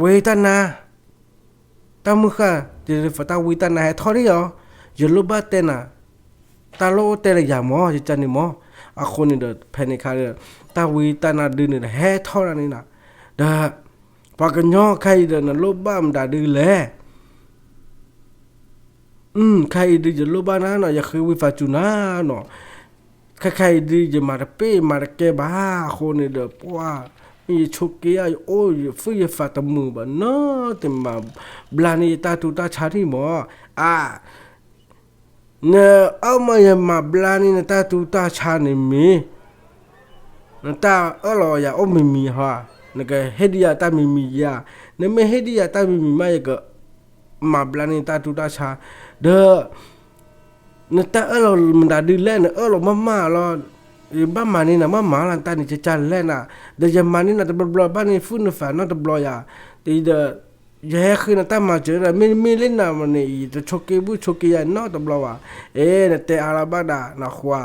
ဝ့တၢ်နါ တၢ်မုၢ်ဃၢ် တၢ်ဝံတၢ်နါဟဲထီၣ်ဒံးဧါ, ယလိၣ်ဘၣ်တဲနၤ, တၢ်လိၣ်အိၣ်တဲလၢယၤမၢ် ယကန့ၣ်မၢ်, အဃိန့ၣ်ဒီး ဖဲန့ၣ်ခါဒီး တၢ်ဝံတၢ်နါဒုန့ၣ်ဒီး ဟဲထီၣ်ဒၣ်န့ၣ်နၤ, ဒီး ပှၤကညီခဲအံၤဒီး နလိၣ်ဘၣ်မတၤဒုလဲၣ် ခဲအံၤဒုး ယလိၣ်ဘၣ်နၤနီၤ, ယဃ့ဝံသးစူၤနၤနီၤ, ခဲခဲအံၤဒုး ယမၤတပ့ၢ်မၤတကဲဘၣ်, အဃိန့ၣ်ဒီး ပှၤ မ့ၢ်ယဆိးက့ယအိၣ်ယဃုယသးတမုာ်ဘၣ်နီၤ, တမၤဘျါန့ၢ်ယတၢ်တူၢ်တၢ်ဆါဒံးမၢ်, အါ နအၢၣ်မၢယမၤဘျါန့ၢ်နတၢ်တူၢ်တၢ်ဆါန့ၣ်မ့ၢ် နတၢ်အၢၣ်လီၤယၤအိၣ်မံၤမံၤဟါ, နကဟ့ၣ်ဒံးယၤတၢ်မံၤမံၤယါ, နမ့ၢ်ဟ့ၣ်ဒံးယၤတၢ်မံၤမံၤမး ယကမၤဘျါန့ၢ်နတၢ်တူၢ်တၢ်ဆါ, ဒီး နတၢ်အၢၣ်လီၤမတၤဒုလဲၣ် နအၢၣ်လီၤမးမးလီၤ, ယဘၣ်မၤန့ၢ်နၤမးမးလီၤ နတၢ်န့ၣ်ကကလဲၣ်နၤ, ဒီးယမၤန့ၢ်နၤတဘျီဘျီဘၣ်န့ၣ် ဃုနသးနီတဘျီယၤ, ဒီး ယဟဲဃ့နတၢ်မၤစၢၤဒီး မ့တမ့ၢ်လၢနၤမ့ၢ်န့ၣ် ယတဆိးက့ဘူၣ်ဆိးက့ယၤနီတဘျီဘၣ်, အ့ နတဲအါလၢၤဘၣ်ဒၣ် နဃိ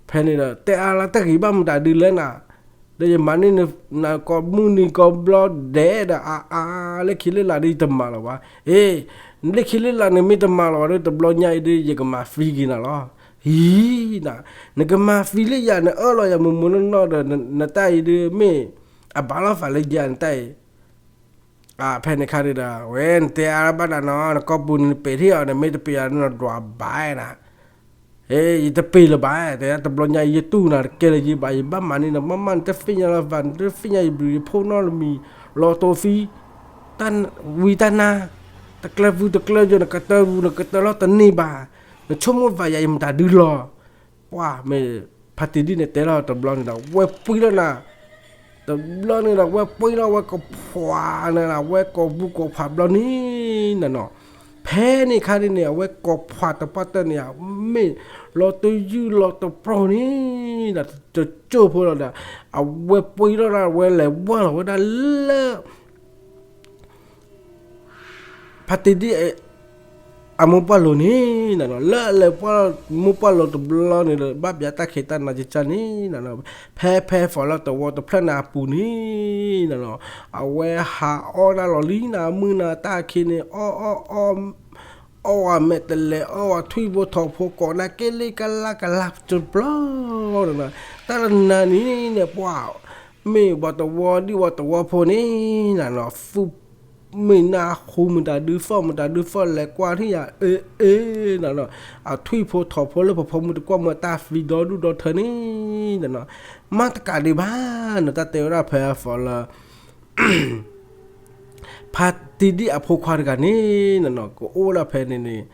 ဖဲန့ၣ်ဒီး တဲအါလၢၤတဂ့ၤဘၣ်မတၤဒုလဲၣ်နၤ, ဒီးယမၤန့ၢ်နကိးမုၢ်နံၤကိးဘျီဒဲးဒီး အါအါ လၢခံလၢလာ်ဒုးယတမၤလီၤဘၣ်, အ့ လၢခံလၢလာ်န့ၣ်မ့ၢ်တမၤလီၤဘၣ်ဒီး တဘျီညါအံၤဒုး ယကမၤသံက့ၤနၤလီၤ, ဟံၤနၤ, နကမၤသံလၢယၤ နအၢၣ်လီၤယၤမိၢ်မိၢ်နီၢ်နီၢ်ဒီး နတၢ်အံၤဒုးမ့ၢ် အဘၣ်လီၤသးလၢယၤနတၢ်အံၤ ဖဲန့ၣ်ခါဒုးဒီး ဝဲနတဲအါလၢၤဘၣ်ဒၣ်နီၤ နကိာ်ပူၤန့ၣ် နပ့ၤထံၣ်အီၤ နမ့ၢ်တပ့ၤအီၤ နဒွးဘၣ်နၤ, ယတပ့ၤလၢၤဘၣ်, တဘျီညါအံၤ ယတူၢ်နၤတကဲလၢၤယဘၣ်, ယဘၣ်မၤန့ၢ်နၤမးမး နတသ့ၣ်ညါလီၤသး နတသ့ၣ်ညါယဘျုးယဖှိၣ်နီတမံၤ, လီၤတိၤသံ, တၢ်ဝံတၢ်နါ, တကျၢၤပူၤတကျၢၤယိာ် နကတၢၢ်ပူၤ နကတၢၢ်လီၤတန့ၢ်ဘၣ်, နဆိကမိၣ်သးယၤယမတၤဒုလီၤ ပှၤမ့ၢ် ဖါတံၢ်ဒံၣ်န့ၣ်တဲလီၤတဘျီန့ၣ်ဒီး ဝဲပှ့ၤလီၤနၤ, တဘျီန့ၣ်ဒီး ဝဲပှ့ၤလီၤဝဲကိးဖှိၣ်န့ၣ် ဝဲကိးပူၤကိးဖးဘျီန့ၣ်နၤနီၤ, ဖဲန့ၣ်ခါန့ၣ်န့ၣ် အဝဲကိးဖှိၣ်တပှၢ်တၢၢ်န့ၣ် မ့ၢ်လီၤတယုၢ်လီၤတပြီၤန့ၣ်ဒီး တကၠိၢ်ဖိလီၤဒီး အဝဲပှ့ၤလီၤဒၣ် ဝဲလဲၤဝၢ်လီၤဝဲဒၣ်လၢ ဖါတံၢ်ဒံၣ် အမိၢ်ပှၢ်လိၤန့ၣ်နၤနီၤ, လၢအလဲၤပှၢ်လီၤမိၢ်ပှၢ်လိၤတဘျီန့ၣ်ဒီး ဘၣ်ပျးတၢ်ခံးတၢ်နၤကကန့ၣ်နၤနီၤ, ဖဲဖဲဖီၣ်လီၤသဝီတဖျၢၣ်န့ၣ်အပူၤန့ၣ်နၤနီၤ, အဝဲဟးအီၣ်ဒၣ်လီၤလံနၤ မုၢ်နၤတၢ်ခံးန့ၣ် အီၣ်အီၣ်အီၣ် အီၣ်ဝဲမဲာ်တလဲၤ အီၣ်ဝဲထွံၣ်ဖိထိးဖိ ကိးနၤက့လံကလါကလါတဘျီနၤနီၤ, တၢ်တနၤန့ၣ်န့ၣ် ပှၤ မ့ၢ်ပှၤသဝီဒံၣ်ပှၤသဝီဖိန့ၣ်နၤနီၤ, သူၣ်မ့ၢ်နၢ်ဟူမတၤဒုသီၣ် မတၤဒုသီၣ် လဲၤကွၢ်ထံၣ်ယၤ အ့ အ့ နၤနီၤ, အထွံၣ်ဖိထိးဖိလၢဖီဖီမုၢ်တကွၢ်မၢတၢ်သံဒီဒူၣ်ဒီထၢန့ၣ်နၤနီၤ, မ့ၢ်တကးဒံးဘၣ်နၤ တၢ်တဲဝဲဒၣ်ဖဲအသီလၢ ဖ ဖါတံၢ်ဒံၣ်အဖိခွါတဂၤန့ၣ်နနီၤ ကအိၣ်ဝဲဒၣ်ဖဲန့ၣ်န့ၣ်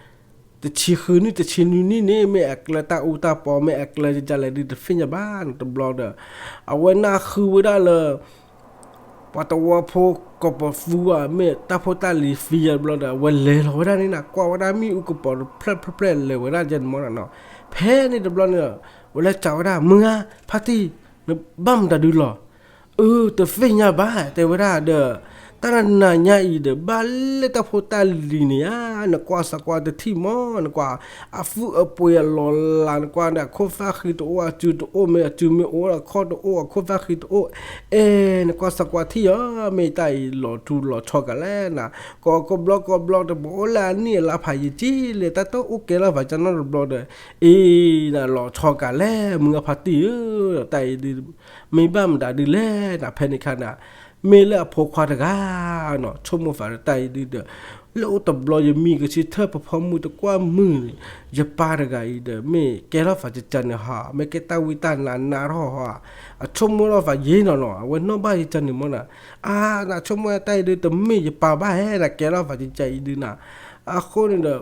တဆံဃုနံၣ်တဆံနွံနံၣ်န့ၣ် မ့ၢ်အကျၢၤတၢ်အူတၢ်ပီ မ့ၢ်အကျၢၤကလဲၣ်ဒုး တသ့ၣ်ညါဘၣ်နီၤ တဘျီဒီး အဝဲနၢ်ဟူဝဲဒၣ်လၢ ပှၤသဝီဖိကိးပသူဧါ မ့ၢ်တၢ်ဖိတၢ်လံၤသံယါတဘျီဒီး အဝဲလဲၤလီၤဝဲဒၣ်န့ၣ်နၤ ကွၢ်ဝဲဒၣ်မ့ၣ်အူကပီၤတဖျၢၣ်ဖျၢၣ်ဖျၢၣ်လဲၤဝဲဒၣ်ယဲန့ၣ်မနီၤနီၤ. ဖဲန့ၣ်တဘျီန့ၣ် ဝဲလဲၤစံးဝဲဒၣ် မုၢ်ဂၤ ဖါတံၢ် နဘၣ်မတၤဒုလီၤ အၢ တသ့ၣ်ညါဘၣ် တဲဝဲဒၣ်ဒီး တၢ်နနၤညါအံၤဒီး ဘၣ်လၢတၢ်ဖိတၢ်လံၤန့ၣ်ဧါ နကွၢ်စးကွၢ်တထံၣ်မး နကွၢ် အသူၣ်အပှ့ၤအလီၤလး နကွၢ်ဒီး အခိၣ်သၣ်ဃံတအိၣ် အစုတအိၣ် မ့ၢ်အစုမ့ၢ်အိၣ် အခီၣ်တအိၣ် အခိၣ်သၣ်ဃံတအိၣ် အဲ နကွၢ်စးကွၢ်ထံၣ်ဧါ မ့ၢ်တၢ်အံၤလီၤထူလီၤဆီကလဲၣ်နၤ ကိးကိးဘျီကိးဘျီ တဘၣ်အိၣ်လၢအနံၣ်အလါဖးယံာ်ကံလဲၣ် တၢ်တအိၣ်ကဲထီၣ်ဖးကၢနီတဘျီဒီး အံၤနၤ လီၤဆီကလဲၣ် မုၢ်ဂၤဖါတံၢ်ဧၢ တၢ်အံၤဒုး မ့ၢ်ဘၣ်မတၤဒုလဲၣ်နၤ ဖဲန့ၣ်ခါနၤ မ့ၢ်လၢအဖိခွါတဂၤနီၤ ဆိကမိၣ်သးဒီးတၢ်အံၤဒုဒီး လၢအိၣ်တဘျီယမံၤကဆံထၢၣ် ဖီဖီမုၢ်တကွၢ်မုၢ်န့ၣ် ယပၢ်တဂၤအံၤဒီး မ့ၢ်ကဲထီၣ်သးကကန့ၣ်ဟီ မ့ၢ်ကဲတၢ်ဝံတၢ်နါနါထီၣ်ဟီ အဆိကမိၣ်ထီၣ်သးယ့နီၤနီၤ အဝဲနီၣ်ဘၣ်ယကန့ၣ်မနီၤ အါ နဆိကမိၣ်တၢ်အံၤဒု တမ့ၢ်ယပၢ်ဘၣ်ဟဲနၤ ကဲထီၣ်သးကကအံၤဒုနၤ အဃိန့ၣ်ဒီး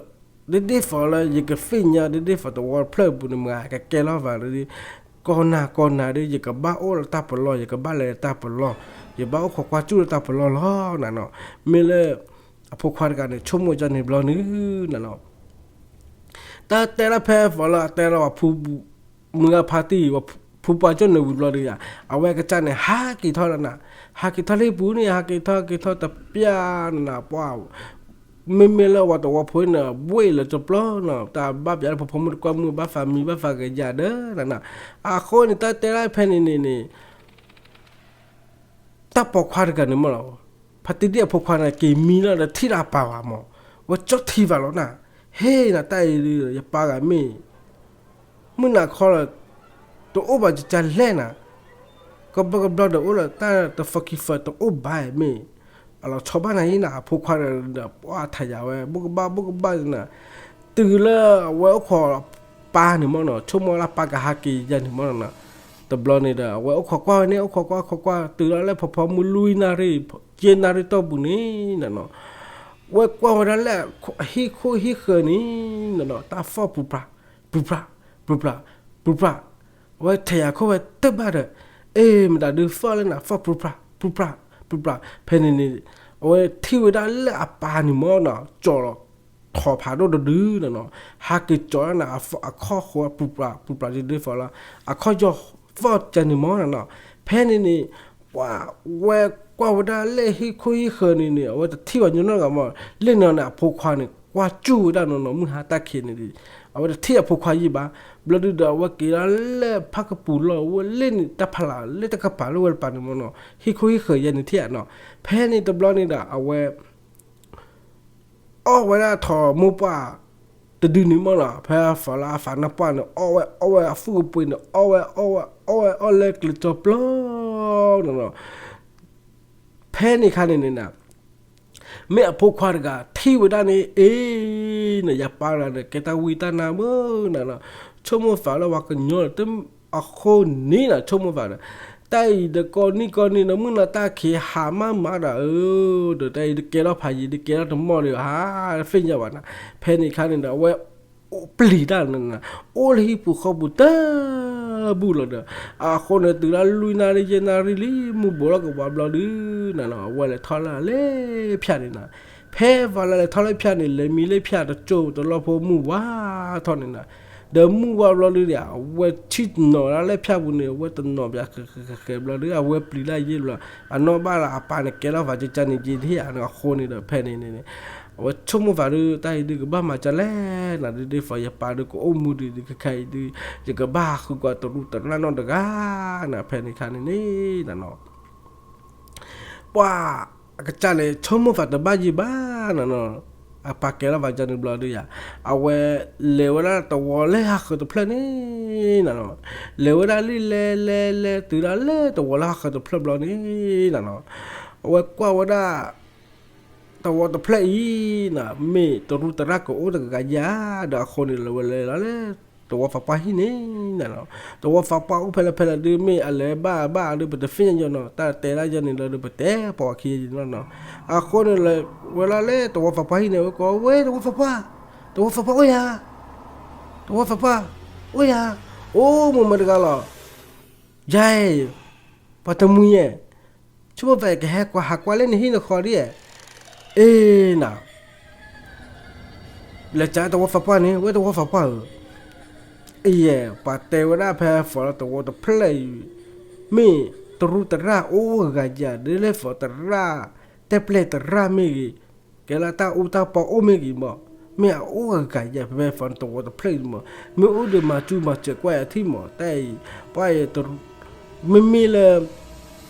ဒ်ဒ်သိးလၢယကသ့ၣ်ညါ ဒ်ဒ်သိးသဝီတဖျၢၣ်အပူၤန့ၣ် မ့ၢ်ကကဲထီၣ်သးလၢ ကိးနၤကိးနၤဒီး ယကဘၣ်အိၣ်လၢတၢ်ပလီၢ် ယကဘၣ်လဲၤလၢတၢ်ပလီၢ် ယဘၣ်အိၣ်ခိးကွၢ်စူၣ်လၢတၢ်ပလီၢ်လီၤနၤနီၤ မ့ၢ်လၢ အဖိခွါတဂၤန့ၣ် ဆိကမိၣ်ကန့ၣ်ဘျီန့ၣ်နၤနီၤ တၢ်တဲလၢဖဲသိးလၢအတဲလၢပှၤ မုၢ်ဂၤဖါတံၢ် ပှၤဖိပှၤကၠိၣ်န့ၣ်ဝံၤဘျီဒီး အဝဲအကစၢ်န့ၣ် ဟးက့ၤထီၣ်လၢနၤ ဟးက့ၤထီၣ်လၢဟံၣ်ပူၤန့ၣ် ဟးက့ၤထီၣ်က့ၤထီၣ်တပျၢ်နၤ ပှၤ မ့မ့ၢ်လၢပှၤသဝီဖိန့ၣ် ဘှ့ၣ်လၢတပျီနီၤ တၢ်ဘၣ်ပျၢ်လၢဖီဖီမုၢ်တကွၢ်မုၢ် ဘၣ်သးမံဘၣ်သးကယၤဒီးနၤနီၤ အဃိန့ၣ် တၢ်တဲလၢဖဲန့ၣ်န့ၣ်န့ၣ် တၢ်ပိာ်ခွါတဂၤန့ၣ်မ့ၢ်လီၤ ဖါတံၢ်ဒံၣ်အဖိခွါန့ၣ် က့ၤမံလီၤဒီးထံၣ်ဒီးအပၢ်ဘၣ်မး ဝဲကၠီထံဘၣ်လီၤနၤ ဟ့ၣ်နၤတၢ်အံၤဒု ယပၢ်ဂၤမ့ၢ် မုၢ်နၤခီလီၤ တအိၣ်ဘၣ်ကကလဲၣ်နၤ ကဘျီကဘျီဒီးအိၣ်လၢတၢ်တဖီခံဖီတအိၣ်ဘၣ်မ့ၢ် အလီၤဆီဘၣ်နၤအံၤနၤ အဖိခွါဒီး ပှၤထးယၤဝဲ ဘိၣ်ကဘၣ်ဘိၣ်ကဘၣ်နၤ တုၤလၢအဝဲအိၣ်ခိးပၢ်န့ၣ်မ့ၢ်နီၤ ဆိကမိၣ်လၢပၢ်ကဟးက့ၤယၤန့ၣ်မ့ၢ်နီၤ တဘျီန့ၣ်ဒီး အဝဲအိၣ်ခိးကွၢ်ဝဲန့ၣ် အိၣ်ခိးကွၢ်ခိးကွၢ် တုၤလီၤလၢဖီဖီမုၢ်လွံၢ်နၣ်ရံၣ် ယဲၢ်နၣ်ရံၣ်တီၢ်ပူၤန့ၣ်နၤနီၤ ဝဲကွၢ်ဝဲဒၣ်လၢ ဟံၣ်ခိၣ်ဟံၣ်ဃၢၤန့ၣ်နၤနီၤ တၢ်ဖီၣ်ပူၤပြး ပူၤပြး ပူၤပြး ပူၤပြး အဝဲထဲးယၤခိၣ်ဝဲတဘၣ်ဒီး အ့ မတၤဒုဖီၣ်လၢနၤ ဖီၣ်ပူၤပြး ပူၤပြး ပူၤပြး ဖဲန့ၣ်န့ၣ် အဝဲထံၣ်ဝဲဒၣ်လၢအပၢ်န့ၣ်မ့ၢ်နီၤ ကၠီၤလီၤ ထီၣ်ဖးဒိၣ်တဒုနၤနီၤ ဟးက့ၤကၠီၤလၢနၤ အခီၣ်ဃိ ပူၤပြး ပူၤပြးဒ်ဒ်သိးလၢ အခီၣ်ယီၢ်ဖီၣ်ကန့ၣ်မ့ၢ်နၤနီၤ ဖဲန့ၣ်န့ၣ် ပှၤဝဲကွၢ်ဝဲဒၣ်လၢဟံၣ်ခိၣ်ဟံၣ်ဃၢၤန့ၣ်န့ၣ် အဝဲတထံၣ်ဘၣ်ညီနီတဂၤမး လၢန့ၣ်န့ၣ် အဖိခွါန့ၣ် ကွၢ်စူၣ်ဝဲဒၣ်နီၤနီၤ မုၢ်ဟါတၢ်ခံးန့ၣ်ဒီး အဝဲတထံၣ်အဖိခွါယံာ်ဘၣ် ဘျီဒုဒီး အဝဲက့ၤလီၤလၢဖၣ်ကပူၤလီၤဝဲလၢန့ၣ်တၢ်ဖးလၢ်လၢတကပၤလၢဝဲတပၤန့ၣ်မ့ၢ်နီၤ ဟံၣ်ခိၣ်ဟံၣ်ဃၢၤယဲန့ၣ်ထံၣ်ဧါနီၤ ဖဲန့ၣ်တဘျီန့ၣ်ဒီး အဝဲ အီၣ်ဝဲဒၣ်ထိးမိၢ်ပှၢ်တဒုန့ၣ်မ့ၢ်နီၤ ဖဲအသးလၢအသးနါပှၢ်န့ၣ် အီၣ်ဝဲအီၣ်ဝဲအသူၣ်အပှ့ၤန့ၣ် အီၣ်ဝဲအီၣ်ဝဲအီၣ်ဝဲအီၣ်လၢကျဲၤကၠီပျီနီၤနီၤ ဖဲန့ၣ်ခါန့ၣ်န့ၣ် မ့ၢ်အဖိခွါတဂၤထံၣ်ဝဲဒၣ်န့ၣ် အ့ နယပၢ်တဂၤန့ၣ် ကဲတၢ်ဝံတၢ်နါမ့ၢ်နၤနီၤ ဆိကမိၣ်သးလၢပှၤကညီလီၤ အဃိန့ၣ်နၤ ဆိကမိၣ်သးဒီး တၢ်အံၤဒီးကိးနံၤကိးနံၤဒီး မုၢ်နၤတၢ်ခံးဟးမးမးဒီး အၢ ဒီးတၢ်အံၤဒုးကဲထီၣ်ဖးယံာ် ဒုးကဲထီၣ်တမီၢ်ဒီး ဟးသ့ၣ်ညါဘၣ်နၤ ဖဲန့ၣ်ခါန့ၣ်ဒီး အဝဲအိၣ်ပျံၤတၢ်နၤ အိၣ်လၢဟံၣ်ပူၤဃီပူၤတဘူၣ်လီၤဒီး အဃိန့ၣ်တုၤလၢလွံၢ်နၣ်ရံၣ်ယဲၢ်နၣ်ရံၣ်လံ မုၢ်ဘိးလီၤကဝါဘျီဒုနၤနီၤ အဝဲလဲၤထီၣ်လၢလၢဖၠၣ်န့ၣ်နၤ ဖဲပှၤလၢလဲၤထီၣ်လၢဖၠၣ်န့ၣ် လဲၤမံလၢဖၠၣ်တကၠိတလီၢ်ဖိမုၢ်ဝါထီၣ်န့ၣ်နၤ ဒီးမုၢ်ဝါဘျီဒုဒီး အဝဲထံၣ်နီၤဒၣ်လၢဖၠၣ်ပူၤန့ၣ် အဝဲတနီၤဘၣ်ဃဲးဃဲးဃဲးဃဲးဘျီဒု အဝဲပျံၤလၢယ့ၢ်ဘျီ အနီၢ်ဘၣ်လၢအပၢ်န့ၣ် ကဲထီၣ်ဖးကကန့ၣ်က့ၤထံၣ်ဧါန့ၣ် အဃိန့ၣ်ဒီး ဖဲန့ၣ်န့ၣ်န့ၣ် အဝဲဆိကမိၣ်သးဒု တၢ်အံၤဒုးကဘၣ်မၤဒ်လဲၣ်နၤ ဒ်ဒ်သိးယပၢ်ဒုးကအိၣ်မူဒံးဒုး ခဲခါအံၤဒုး ယကဘၣ်ဟးဃုကွၢ်တရူးတရၣ်နီတဂၤနၤ ဖဲန့ၣ်ခါန့ၣ်န့ၣ်နၤနီၤ ပှၤအကစၢ်န့ၣ် ဆိကမိၣ်သးတဘၣ်ယံၤဘၣ်နၤနီၤ အပၢ်ကဲထီၣ်ဖးကကန့ၣ်ဘျီဒုယၤ အဝဲလဲၤဝဲဒၣ်သဝီလၢဟါဃၢၤတဖျၢၣ်န့ၣ်နၤနီၤ လဲၤဝဲဒၣ်လံလဲၤလဲၤလဲၤတုၤဒၣ်လၢသဝီလၢဟါဃၢၤတဖျၢၣ်ဘျီန့ၣ်နၤနီၤ အဝဲကွၢ်ဝဲဒၣ် သဝီတဖျၢၣ်အံၤနၤ မ့ၢ်တရူးတရၣ်ကအိၣ်တဂၤဂၤယၤ ဒီးအဃိန့ၣ် လဲၤဝဲလဲၤလီၤလၢ သဝီသးပှၢ်ဟံၣ်န့ၣ်နၤလီၤ. သဝီသးပှၢ်အိၣ်ဖဲလဲၣ်ဖဲလဲၣ်ဒုး မ့ၢ်အလဲၤဘၣ်ဘၣ်ဒုး ပတသ့ၣ်ညါယီၤနီၤ, တၢ်တဲဒၣ်ယဲန့ၣ်လၢဒုး ပတဲပှၤခံယီၤနီၤ. အဃိန့ၣ်လၢ ဝဲဒၣ်လၢသဝီသးပှၢ်ဟံၣ်န့ၣ် ဝဲကိးဝဲ သဝီသးပှၢ်, သဝီသးပှၢ်အိၣ်ယၤ, သဝီသးပှၢ်အိၣ်ယၤ, အိၣ်မုာ်မုာ်တဂၤလီၤ. ယၤအံၤ ပှၤတမှံၤယဲၢ်, ဆိကမိၣ်ဖဲကဟဲကွၢ်ဟးကွၢ်လၢနဟံၣ်နဃီဒ်ယဲၢ်, အ့နၤ လဲၤကးသဝီသးပှၢ်န့ၣ် ဝဲသဝီသးပှၢ်ဧၢ, အယဲၢ် ပှၤတဲဝဲဒၣ်ဖဲ သဝီတဖျၢၣ်အံၤ မ့ၢ်တရူးသရၣ်အိၣ်ဂၤယၤ ဒ်လၢသဝီသရၣ် တဲပျဲၢ်သရၣ်မ့ၢ်ဂ့ၤ, ကဲလၢတၢ်အူတၢ်ပီအိၣ်မ့ၢ်ဂ့ၤမး, မ့ၢ်အအိၣ်ဂၤယၤဖဲဖဲသဝီတဖျၢၣ်အံၤမး, မ့ၢ်အိၣ်ဒီးမၤစူၤမၤစၢၤကွၢ်ယၤထံၣ်မး, တၢ်အံၤ ပှၤ မ့မ့ၢ်လၢ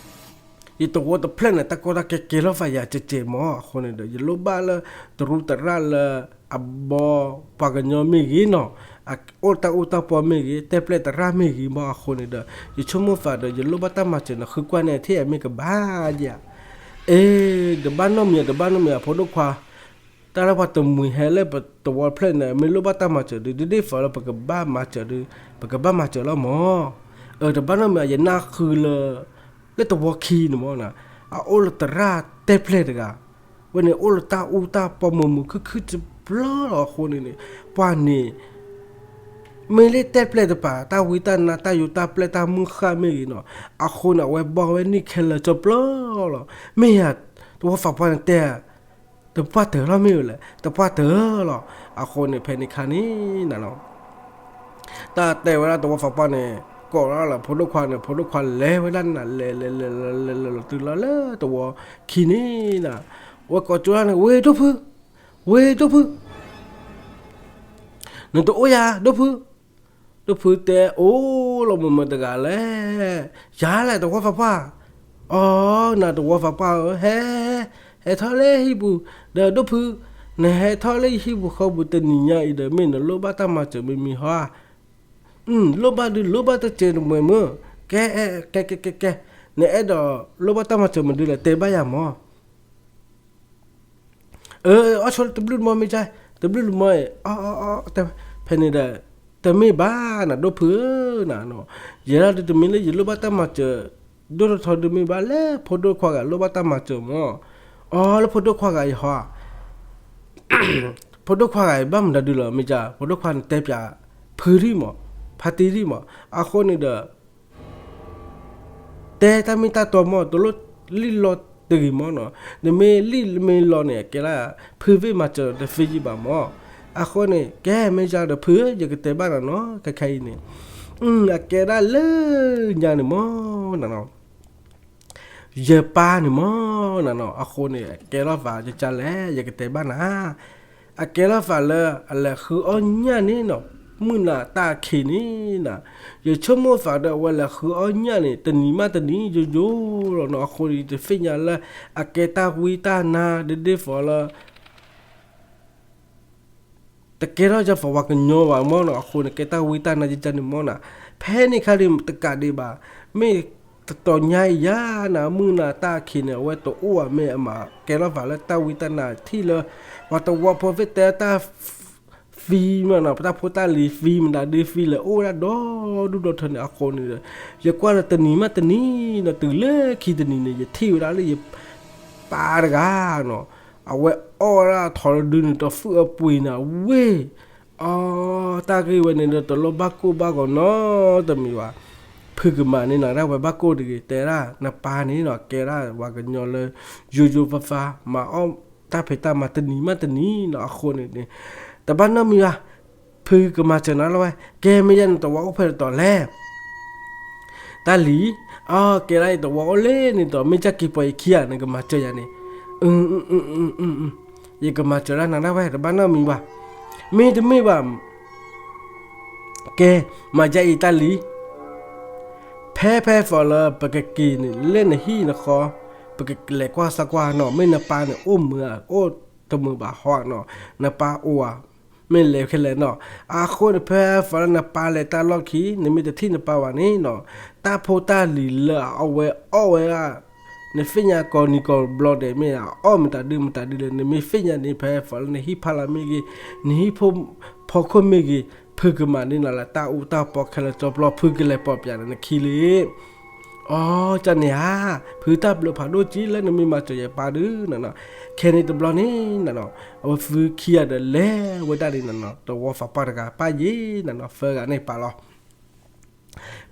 ယသဝီတဖျၢၣ်န့ၣ် တၢ်ကီတၢ်ခဲကဲထီၣ်သးယၤကဲးကဲးမး, အဃိန့ၣ်ဒီး ယလိၣ်ဘၣ်လၢ တရူးသရၣ်လၢ အဘီပှၤကညီမ့ၢ်ဂ့ၤနီၤ, အအိၣ်တၢ်အူတၢ်ပီမ့ၢ်ဂ့ၤ, တဲပျဲၢ်သရၣ်မ့ၢ်ဂ့ၤမး, အဃိန့ၣ်ဒီး ယဆိကမိၣ်သးဒီး ယလိၣ်ဘၣ်တၢ်မၤစၢၤန့ၣ် ဃုကွၢ်န့ၢ်ထဲအမ့ၢ်ကဘၣ်ယၤ, အ့ တဘၣ်နီတမံၤ တဘၣ်နီတမံၤ အဖိဒိၣ်ခွါ, တၢ်လၢပှၤတမှံၤဟဲလၢပသဝီတဖျၢၣ်န့ၣ် မ့ၢ်လိၣ်ဘၣ်တၢ်မၤစၢၤဒုး ဒ်ဒ်သိးလၢပကဘၣ်မၤစၢၤဒုး ပကဘၣ်မၤစၢၤလီၤမး, အၢ တဘၣ်နီတမံၤ ယနၢ်ဃုလၢ လၢသဝီခံန့ၣ်မး, အအိၣ်လၢသရၣ်တဲပျဲၢ်တဂၤ, ဝဲန့ၣ်အိၣ်လၢတၢ်အူတၢ်ပီမုာ်မုာ်ခုၣ်ခုၣ်တဘျီလီၤ, အဃိန့ၣ်န့ၣ် ပှၤန့ၣ် မ့ၢ်လၢတဲပျဲၢ်တပၤ တၢ်ဝံတၢ်နါ တၢ်ယိးတၢ်ပျဲၢ် တၢ်မုၢ်ဃၢ်မ့ၢ်ဂ့ၤနီၤ, အဃိန့ၣ် အဝဲဘီဝဲန့ၣ်ခဲလၢာ်ကၠီပျီလီၤ, မ့ၢ်ယၤ သဝီသးပှၢ်န့ၣ်တဲ တပှၢ်တၢၢ်လီၤမ့ၢ်ဝဲလဲၣ် တပှၢ်တၢၢ်လီၤ, အဃိန့ၣ် ဖဲန့ၣ်ခါန့ၣ်နၤလီၤ တၢ်တဲဝဲဒၣ်သဝီသးပှၢ်န့ၣ် ကိးလီၤလၢဖိဒိၣ်ခွါန့ၣ် ဖိဒိၣ်ခွါလဲၤဝဲဒၣ်နၤ လဲၤလဲၤလဲၤလဲၤလဲၤလဲၤလီၤတုၤလီၤလၢသဝီခံန့ၣ်နၤ, ဝဲကိးကၠိဒၣ်န့ၣ် ဝ့ၢ်ဒိၣ်ဖု, ဝ့ၢ်ဒိၣ်ဖု နတအိၣ်ယၤ ဒိၣ်ဖု, ဒိၣ်ဖုတဲ အိၣ်လီၤမုာ်မုာ်တဂၤလဲၣ်, ယၤလဲၣ်သဝီသးပှၢ်, အိ နၤသဝီသးပှၢ်ဧၢ ဟဲ ဟဲထီၣ်လၢဟံၣ်ပူၤ, ဒီးဒိၣ်ဖု နဟဲထီၣ်လၢယဟံၣ်ပူၤဃီပူၤတနံၤညါအံၤဒီး မ့ၢ်နလိၣ်ဘၣ်တၢ်မၤစၢၤမံၤမံၤဟီဧါ, လိၣ်ဘၣ်ဒုးလိၣ်ဘၣ်တစဲးတမှဲၤမုၢ်, ကဲ ကဲ ကဲ ကဲ ကဲ, နအဲၣ်ဒိးလိၣ်ဘၣ်တၢ်မၤစၢၤမနုၤလဲၣ် တဲဘၣ်ယၤမး အၢ အီၣ်ဆိတဘျုးတမီမ့ၢ်ကါ, တဘျုးတမီအံၤ အီ အီ အီ ဖဲန့ၣ်ဒီး တမ့ၢ်ဘၣ်နၤ ဒိၣ်ဖုဧၢနၤ, ယဲဒၣ်ဒုးတမ့ၢ်လၢယလိၣ်ဘၣ်တၢ်မၤစၢၤ ဒိၣ်ထီၣ်ထီဒုးမ့ၢ်ဘၣ်လၢဖိဒိၣ်ခွါဂၤလိၣ်ဘၣ်တၢ်မၤစၢၤမး, အီ လၢဖိဒိၣ်ခွါဂၤအံၤဟီဧါ, ဖိဒိၣ်ခွါဂၤအံၤဘၣ်မတၤဒုးလီၤ မ့ၢ်ကါ ဖိဒိၣ်ခွါန့ၣ်တဲပၠး ဖုထံၣ်မး, ဖါတံၢ်ထံၣ်မး, အဃိန့ၣ်ဒီး တဲတၢ်မ့ၢ်တၢ်တီမး တလိၣ်လံၣ်လီတဂ့ၤမးနီၤ, နမ့ၢ်လံၣ်မ့ၢ်လီန့ၣ် အကဲဒၣ် ဖုသ့ၣ်မၤစၢၤတသ့ယံာ်ဘၣ်မး, အဃိန့ၣ် ကဲမ့ၢ်ယၤဒီးဖုဧၢ ယကတဲဘၣ်နၤနီၤ ခဲခဲအံၤန့ၣ်, အကဲဒၣ်လၢညါန့ၣ်မးနၤနီၤ ယပၢ်န့ၣ်မးနၤနီၤ အဃိန့ၣ် ကဲထီၣ်သးယကလဲၣ် ယကတဲဘၣ်နၤ, အကဲထီၣ်သးလၢအလဲၤဃုအီၣ်ညၣ်န့ၣ်နီၤ, မုၢ်နၤတၢ်ခံးန့ၣ်နၤ, ယဆိကမိၣ်သးဒီးအဝဲလဲၤဃုအီၣ်ညၣ်န့ၣ် တနံၤမးတနံၤယိယိလီၤနီၤ, အဃိန့ၣ် ယတသ့ၣ်ညါလၢ အကဲတၢ်ဝံတၢ်နါဒ်ဒ်သိးလၢ တကဲထီၣ်ယၤသဝီကညီဘၣ်မးနီၤ, အဃိန့ၣ် ကဲတၢ်ဝံတၢ်နါယကန့ၣ်မးနၤ, ဖဲန့ၣ်ခါဒ်တကးဒံးဘၣ်, မ့ၢ်တတီၤညါအံၤယၤနၤ မုၢ်နၤတၢ်ခံးန့ၣ် အဝဲတအိၣ်ဘၣ်မ့ၢ်အမၤ ကဲထီၣ်သးလၢတၢ်ဝံတၢ်နါထံၣ်လၢ ပှၤသဝီဖိသ့ၣ်တဲတၢ် သံမးနီၤ, ပတၢ်ဖိတၢ်လံၤသံမတၤဒုးသံလဲၣ် အိၣ်ဝဲဒၣ်ဒီဒူၣ်ဒီထၢန့ၣ် အဃိန့ၣ်ဒီး ယကွၢ်လၢတနံၤမးတနံၤနီၤ တုၤလၢခံတနံၤန့ၣ် ယထံၣ်ဝဲဒၣ်လၢယပၢ်တဂၤနီၤ, အဝဲအီၣ်ဝဲဒၣ်ထီၣ်လၢဒုးန့ၣ် တီၢ်သူၣ်အပှ့ၤန့ၣ် ဝ့ၢ် အီ တၢ်ဂ့ၢ်ဝဲန့ၣ်ဒီး တလိၣ်ဘၣ်ကိၢ်ဘၣ်ဂီၤနီတမံၤဘၣ်, ဖုကမၤန့ၢ်နၤဒၣ်ဝဲဘၣ်ကိၢ်တဂ့ၤ, တဲဒၣ်နပၢ်န့ၣ်နီၤ ကဲဒၣ်ပှၤကညီလၢ ယိယိဖးဖး မၤအီၣ်တၢ်ဖံးတၢ်မၤတနံၤမးတနံၤနီၤ, အဃိန့ၣ်န့ၣ် တဘၣ်နီတမံၤဘၣ်, ဖုကမၤစၢၤနၤလီၤဝဲ, ကဲမ့ၢ်ယၤနသဝီအိၣ်ဖဲလဲၣ်တတီၤလဲၣ် တၢ်လံၤ, အီ ကဲဒၣ်ယသဝီအိၣ်လၢန့ၣ်ဒီး မ့ၢ်ကၢ်က့ၤပှၤယခံဂၤ နကမၤစၢၤယၤန့ၣ်, ယကမၤစၢၤဒၣ်နၤဒၣ်ဝဲ တဘၣ်နီတမံၤဘၣ်, မ့တမ့ၢ်ဘၣ် ကဲ မၤယါအံၤတၢ်လံၤ, ဖဲဖဲသိးလၢပကက့ၤန့ၣ် လၢနဟံၣ်နဃီ, ပကလဲၤကွၢ်စၢ်ကွၢ်နီၤ, မ့ၢ်နပၢ်န့ၣ် အိၣ်မုာ်ဧါ အိၣ်တမုာ်ဘၣ်ဟီနီၤ, နပၢ်အိၣ်ဧါ, မ့ၢ်လဲၤခဲလဲၣ်နီၤ, အဃိန့ၣ် ဖဲသိးလၢနပၢ်လဲၤတၢ်လီၢ်ခံ နမ့ၢ်တထံၣ်နပၢ်ဘၣ်န့ၣ်နီၤ, တၢ်ဖိတၢ်လံၤလၢအဝဲအီၣ်ဝဲဒၣ် နသ့ၣ်ညါကိးနံၤကိးဘျီဒဲး မ့ၢ်အီၣ်မတၤဒုမတၤဒုလဲၣ်, နမ့ၢ်သ့ၣ်ညါန့ၣ် ဖဲသိးလၢနဟံၣ်ဖီလာ်မ့ၢ်ဂ့ၤ, နဟံၣ်ဖိဖီခိၣ်မ့ၢ်ဂ့ၤ, ဖ ဖုကမၤန့ၢ်နၤလၢတၢ်အူတၢ်ပီခဲလၢာ်ကၠီပျီ ဖုကလဲၤပိာ်ပၠးနခံလံ. အိ ကန့ၣ်ဧါ, ဖုတၢ်ဘျုးဖးဒိၣ်ကံလၢနမ့ၢ်မၤစၢၤယပၢ်ဒုးနနီၤ. ခဲန့ၣ်တဘျီန့ၣ်နနီၤ အဝဲဖုခံဂၤဒီးလဲၤဝဲဒၣ်န့ၣ်နနီၤ သဝီဖးပှၢ်တဂၤပၢ်ယံၤနနီၤ သၢဂၤန့ၣ်ပာ်လီၤ.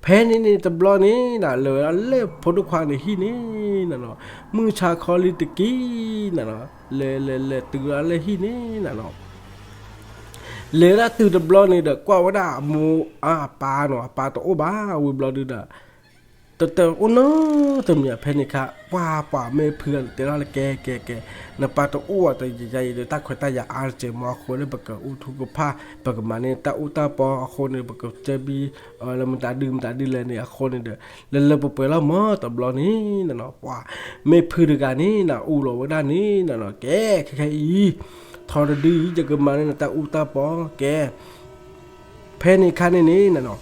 ဖဲန့ၣ်န့ၣ်တဘျီန့ၣ်န လဲၤဝဲဒၣ်လၢဖိဒိၣ်ခွါန့ၣ်ဟံၣ်န့ၣ်နနီၤ, မုၢ်ဆါခီလံတက့ၢ်နနီၤ, လဲၤလဲၤလဲၤတုၤဝဲဒၣ်လၢဟံၣ်န့ၣ်နနီၤ လဲၤဒၣ်တုၤတဘျီန့ၣ်ဒီး ကွၢ်ဝဲဒၣ်အမိၢ်အပၢ်နီၤ, အပၢ်တအိၣ်ဘၣ်ဝံၤဘျီဒုဒီး တတအိၣ်နီတမံၤ. ဖဲန့ၣ်ခါ ပှၤပှၤမ့ၢ်ဖုဂၤန့ၣ်တဲထီၣ်လၢကဲကဲကဲ, နပၢ်တအိၣ်အီၤတယံာ်ယံာ်ဒီး တၢ်ခွဲးတၢ်ယာ်အါတစဲးမးအဃိလၢ ပကအူထူကဖၣ် ပကမၤန့ၢ်တၢ်အူတၢ်ပီအဃိန့ၣ် ပကစၢဘံ လၢမတၤဒုမတၤဒုလဲၣ်န့ၣ်အဃိန့ၣ်ဒီး လၢလၢပှဲၤပှဲၤလီၤမးတဘျီန့ၣ်နနီၤ, ပှၤမ့ၢ်ဖုတဂၤန့ၣ်န အူလီၤဝဲဒၣ်န့ၣ်နနီၤ, ကဲခဲခဲအံၤ ထီတဒုအံၤ ယကမၤန့ၢ်နတၢ်အူတၢ်ပီ ကဲ ဖဲန့ၣ်ခါန့ၣ်န့ၣ်နနီၤ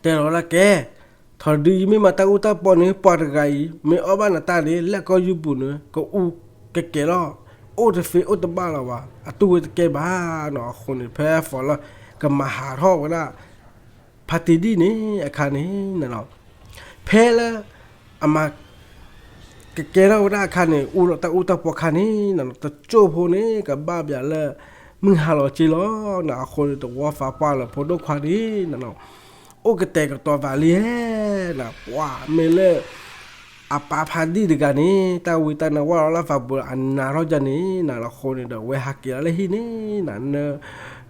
တဲလီၤဝဲဒၣ်ကဲ, ထီတဒုအံၤမ့ၢ်မၤတၢ်အူတၢ်ပီန့ၣ် ပှၤတဂၤအံၤ မ့ၢ်အီၣ်ဘၣ်နတၢ်န့ၣ် လၢကီၢ်ယူပူၤန့ၣ် ကအူကကဲၤလီၤ, အိၣ်တသ့အိၣ်တဘၣ်လီၤဘၣ်, အတူၢ်ဝဲတကဲဘၣ်နီၤ. အဃိန့ၣ် ဖဲအသီလၢ ကမၤဟးထီၣ်ဝဲဒၣ် ဖါတံၢ်ဒံၣ်န့ၣ်အခါန့ၣ်နနီၤ, ဖဲလၢ အမၤ ကကဲထီၣ်ဝဲဒၣ်အခါန့ၣ် အူလီၤတၢ်အူတၢ်ပီအခါန့ၣ်နနီၤ, တစိၢ်ဖိန့ၣ် ကဘၣ်ပၠးလၢ မုၢ်ဟါလီၤစ့လီၤနၤ. အဃိန့ၣ် သဝီသးပှၢ်လၢဖိဒိၣ်ခွါန့ၣ်နနီၤ အိၣ်ကတဲာ်ကတီၤသးလံဧါနၤ, ပှၤမ့ၢ်လၢ အပၢ်ဖါဒံၣ်တဂၤန့ၣ် တၢ်ဝံတၢ်နါဝဲလီၤလၢသးပူၤ အနးထီၣ်ဒ်န့ၣ်နၤ, အဃိန့ၣ်ဒီး အဝဲဟးက့ၤလီၤလၢဟံၣ်န့ၣ်နၤ,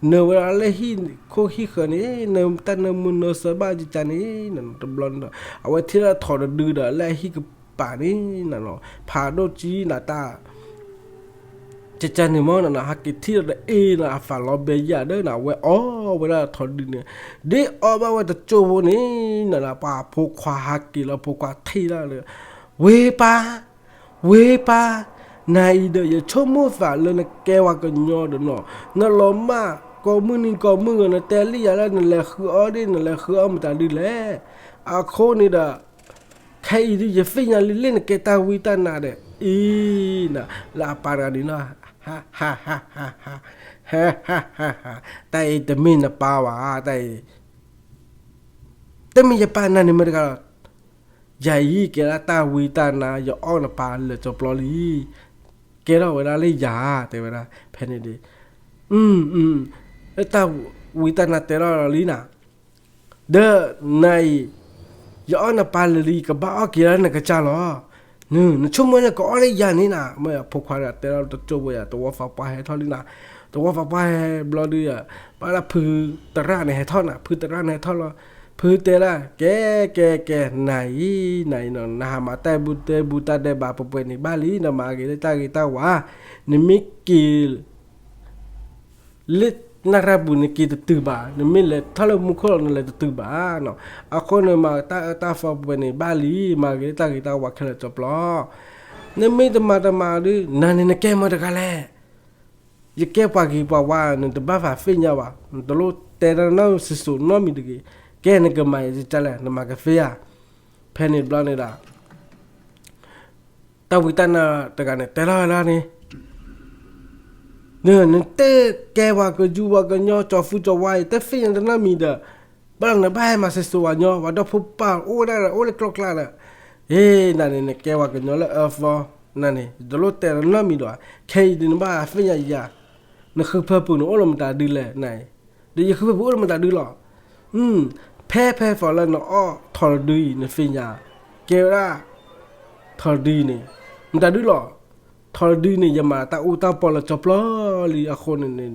နၢဝဲဒၣ်လၢဟံၣ်ခိၣ်ဟံၣ်ဃၢၤန့ၣ် တၢ်နၢမူနၢဆၢဘၣ်ယကန့ၣ်နနီၤ, တဘျီန့ၣ်ဒီး အဝဲထံၣ်လၢထီတဒုဒီး လၢအဟံၣ်ကပၤန့ၣ်နနီၤ ဖးဒိၣ်ကံနၤတၢ် ကကန့ၣ်မ့ၢ်နနီၤ ဟးက့ၤထံၣ်ဒီးအ့ၣ်နၤ အသးလီၤဘဲယၤဒီးနၤ အဝဲအီၣ်ဝဲဒၣ်ထီတဒုန့ၣ်, ဒ်အီၣ်ဘၣ်ဝဲတစိၢ်ဖိန့ၣ်နနီၤ ပှၤဖိခွါဟးက့ၤလီၤ ဖိခွါထံၣ်ဒၣ်လၢ ဝ့ၢ်ပၢ် ဝ့ၢ်ပၢ်, နၤအံၤဒီး ယဆိကမိၣ်သးလၢနကဲဝဲကညီဒီးနီၤ, နလီၤမၢ်ကိးမုၢ်နံၤကိးမုၢ်ဂီၤ နတဲလံယၤလၢနလဲၤဃုအီၣ်ဒ် နလဲၤဃုအီၣ်မတၤဒ်လဲၣ်. အဃိန့ၣ်ဒီး ခဲအံၤဒ် ယသ့ၣ်ညါလံလၢနကဲတၢ်ဝံတၢ်နါဒီး အံၤနၤ လၢအပၢ်တဂၤန့ၣ်နီၤ, တၢ်အံၤတမ့ၢ်နပၢ်ဘၣ်, တၢ်အံၤ တမ့ၢ်ယပၢ်နၤန့ၣ်မ့ၢ်တဂၤလီၤ. ယၤအံၤကဲဒၣ်တၢ်ဝံတၢ်နါ ယအီၣ်နပၢ်လၢာ်ကၠီပျီလံ. ကဲထီၣ်ဝဲဒၣ်လၢယၤ တဲဝဲဒၣ် ဖဲန့ၣ်ဒီး လၢတၢ်ဝံတၢ်နါတဲထီၣ်လီၤလံနၤ, ဒီးနၤအံၤ ယအီၣ်နပၢ်လၢာ်လံ ကဘၣ်အီၣ်က့ၤလၢနကစၢ်လီၤ. နဆိကမိၣ်န့ၣ် ကအီၣ်လၢယၤန့ၣ်နၤ, မ့ၢ်ဖိခွါဒီးတဲထီၣ်တစိၢ်ဖိယၤ သဝီသးပှၢ်ဟဲထီၣ်လံနၤ, သဝီသးပှၢ်ဟဲဘျီဒုးယၤ ဘၣ်လၢဖုသရၣ်န့ၣ်ဟဲထီၣ်နၤ, ဖုသရၣ်န့ၣ်ဟဲထီၣ်လီၤ. ဖုတဲဒၣ် ကဲ ကဲ ကဲ နၤအံၤ နၤအံၤနီၤ နဟးမၤတၢ်အံၤဘူၣ်တၢ်အံၤဘူၣ်တၢ်ဒဲးဘးပှဲၤပှဲၤန့ၣ်ဘၣ်လံ, နမၤဂ့ၤလၢတၢ်ဂ့ၤတၢ်ဝါ, နမ့ၢ်က့ၤ လၢနရၢၢ်ပူၤန့ၣ်က့ၤတတုၤဘၣ်, နမ့ၢ်လဲၤထီၣ်လၢမူခိၣ်လီၤ နလဲၤတတုၤဘၣ်နီၤ. အဃိန့ၣ်မၤတၢ်အၢတၢ်သီပှဲၤပှဲၤန့ၣ်ဘၣ်လံ, မၤဂ့ၤလၢတၢ်ဂ့ၤတၢ်ဝါခဲလၢာ်ကၠီပျီ. နမ့ၢ်တမၤတမၤဒုး နၤန့ၣ်နကဲမတၤတဂၤလဲၣ်. ယကဲပှၤဂ့ၤပှၤဝါ နတဘၣ်သးသ့ၣ်ညါဘၣ်, နတလိၣ်တဲတၢ်နီတမံၤစ့ၢ်စိၤနီတမံၤတဂ့ၤ. ကဲနကမၤယၤဒ်လဲၣ် နမၤကသ့ဧါ. ဖဲန့ၣ်တဘျီန့ၣ်ဒီး တၢ်ဝံတၢ်နါတဂၤန့ၣ် တဲထီၣ်ဝဲဒၣ်န့ၣ် နတကဲပှၤကယုၢ်ပှၤကညီ ကၠီၤသူကၠီၤဝါအံၤ တသ့ၣ်ညါတနီတမံၤဒီး ဘၣ်လီၤနဘၣ်ဟဲမၤစ့ၢ်စိၤဝဲညီ ပှၤဒီဖိပၢ်အိၣ်ဝဲဒၣ်ဒီး အိၣ်လၢကျီကျါဒီး အ့ နၤန့ၣ် နကဲပှၤကညီလၢအၢသီ နၤန့ၣ် တလိၣ်တဲတနီတမံၤဒီး ခဲအံၤဒုးနဘၣ်သ့ၣ်ညါယၤ နဃုဖၢပူၤန့ၣ် အိၣ်လၢမတၤဒုလဲၣ်နၤအံၤ ဒီးယဃုဖၢပူၤအိၣ်လၢမတၤဒုလီၤ. ဖဲဖဲသီလၢနအီၣ်ထီတဒုအံၤ နသ့ၣ်ညါ ကဲဝဲဒၣ် ထီတဒုအံၤန့ၣ် မတၤဒုလီၤ. ထီတဒုန့ၣ် ယမၤတၢ်အူတၢ်ပီလၢကၠီပျီလံအဃိန့ၣ်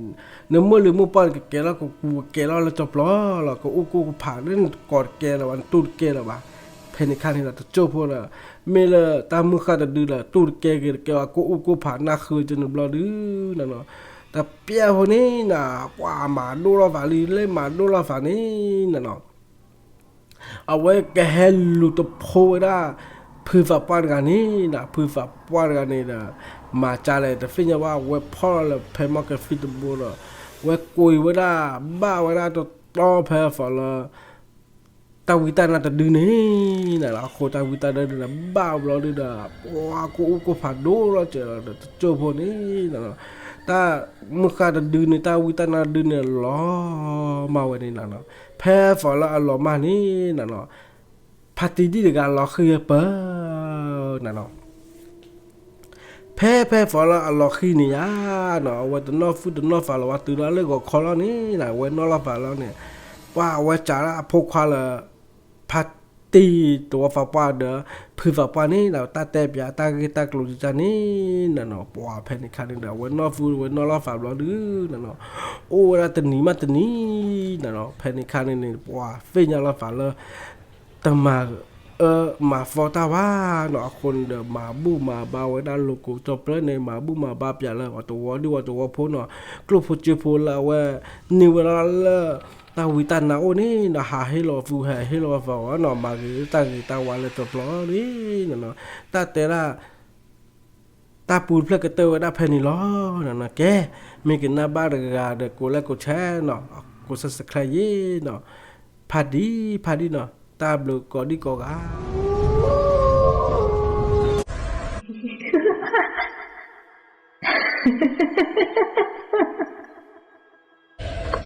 နမိၢ်လံၤမိၢ်ပှၢ်န့ၣ် ကကဲလီၤကကူကကဲလီၤလၢကၠီပျီလီၤ. ကအိၣ်ကိၢ်ကဖးလၢနကိးတကဲလၢၤဘၣ် နတူၢ်တကဲလၢၤဘၣ်. ဖဲန့ၣ်ခါန့ၣ်ဒီး တစိၢ်ဖိဒီး မ့ၢ်လၢတၢ်မုၢ်ဃၢ်တဒုဒီး တူၢ်တကဲဂ့ၤတကဲဘၣ် ကိၢ်အိၣ်ကိၢ်ဖးနၢ်ဃုာ်ကန့ၣ်ဘျီဒု တပျၢ်ဖိန့ၣ်နၤ ပှၤမၤဒိၣ်ထီၣ်သးလံ လၢမၤဒိၣ်ထီၣ်သးန့ၣ်နၤ အဝဲကဟဲလူၤတဖိဝဲဒၣ် ဖုသးပှၢ်တဂၤန့ၣ်နၤ ဖုသးပှၢ်တဂၤန့ၣ်ဒီး မၤကၢ်လဲၣ် တသ့ၣ်ညါဘၣ် ဝဲဖီၣ်လီၤလၢဖဲမီၢ်ကသံၣ်တဘိဒီး ဝဲကွံာ်ဝဲဒၣ် ဘၣ်ဝဲဒၣ်တတီဖဲအသီလၢ တၢ်ဝံတၢ်နါတဒုန့ၣ်နၤ အဃိတၢ်ဝံတၢ်နါတဒုန့ၣ် ဘၣ်ဘျီဒုဒီး ပှၤကိၢ်အိၣ်ကိၢ်ဖးဒိၣ်လီၤစဲးလီၤဒီး တစိၢ်ဖိန့ၣ်နၤ တၢ်မုၢ်ဃၢ်တဒုန့ၣ် တၢ်ဝံတၢ်နါတဒုန့ၣ် လီၤမၢ်ဝဲန့ၣ်နၤနီၤ. ဖဲ for လၢအလီၤမၢ်န့ၣ်နၤနီၤ, ဖါတံၢ်ဒံၣ်တဂၤလီၤဃံၤဝဲပၢၤ နၤနီၤ. ဖဲ ဖဲ for လၢအလီၤဃံၤန့ၣ်ယါနီၤ, အဝဲတနီၣ်ဖုၣ်တနီၣ်ဖးလီၤဝဲ တုၤလီၤလၢဂီၤခီလီၤန့ၣ်နၤ, အဝဲနီၣ်လီၤဖးလီၤန့ၣ်, ပှၤအဝဲစးဒၣ်အဖိခွါလၢ ဖါတံၢ်တဝီဖးပှၢ်ဒီး ဖုသးပှၢ်န့ၣ်ဒီး တၢ်တဲပၠးတၢ်ဂ့ၢ်တၢ်ကျိၤန့ၣ်နၤနီၤ. ပှၤဖဲန့ၣ်ခါန့ၣ်ဒီး အဝဲနီၣ်ဖုၣ်ဝဲနီၣ်လီၤဖးဘျီဒုနၤနီၤ, အိၣ်ဝဲဒၣ်တနံၤမးတနံၤနၤနီၤ. ဖဲန့ၣ်ခါန့ၣ်န့ၣ် ပှၤသ့ၣ်ညါလီၤဖးလၢ တမၤ အၢမၤသီတၢ်ဘၣ်နီၤ. အဃိန့ၣ်ဒီး မၤဘူၣ်မၤဘါဝဲဒၣ်လိၤကိၤကၠီၣ်ပျၢၤန့ၣ်, မၤဘူၣ်မၤဘါပၠးလၢ ပှၤတဝီဒံၣ်ဝဲတဝီဖိနီၤ, ကျိၣ်ဖိစ့ဖိလၢအဝဲ န့ၢ်ဝဲဒၣ်လၢ တၢ်ဝံတၢ်နါအိၣ်န့ၣ်ဒီး ဟးဟ့ၣ်လီၤသူ ဟးဟ့ၣ်လီၤသးဝဲနီၤ, မၤဂ့ၤတၢ်ဂ့ၤတၢ်ဝါလၢတဘျီန့ၣ်နၤနီၤ. တၢ်တဲဒၣ် တၢ်ပူတဖျၢၣ်ကတၢၢ်ဝဲဒၣ်ဖဲန့ၣ်လီၤ. ကဲ, မ့ၢ်ကနၣ်ဘၣ်တဂၤဒီး ကိးလဲကိးဆဲနီၤ, ကိး subscribe ယ့နီၤ. ဖါတံၢ် ဖါတံၢ်နီၤ, တၢ်ဘျုးကိးဒံကိးဂၤ.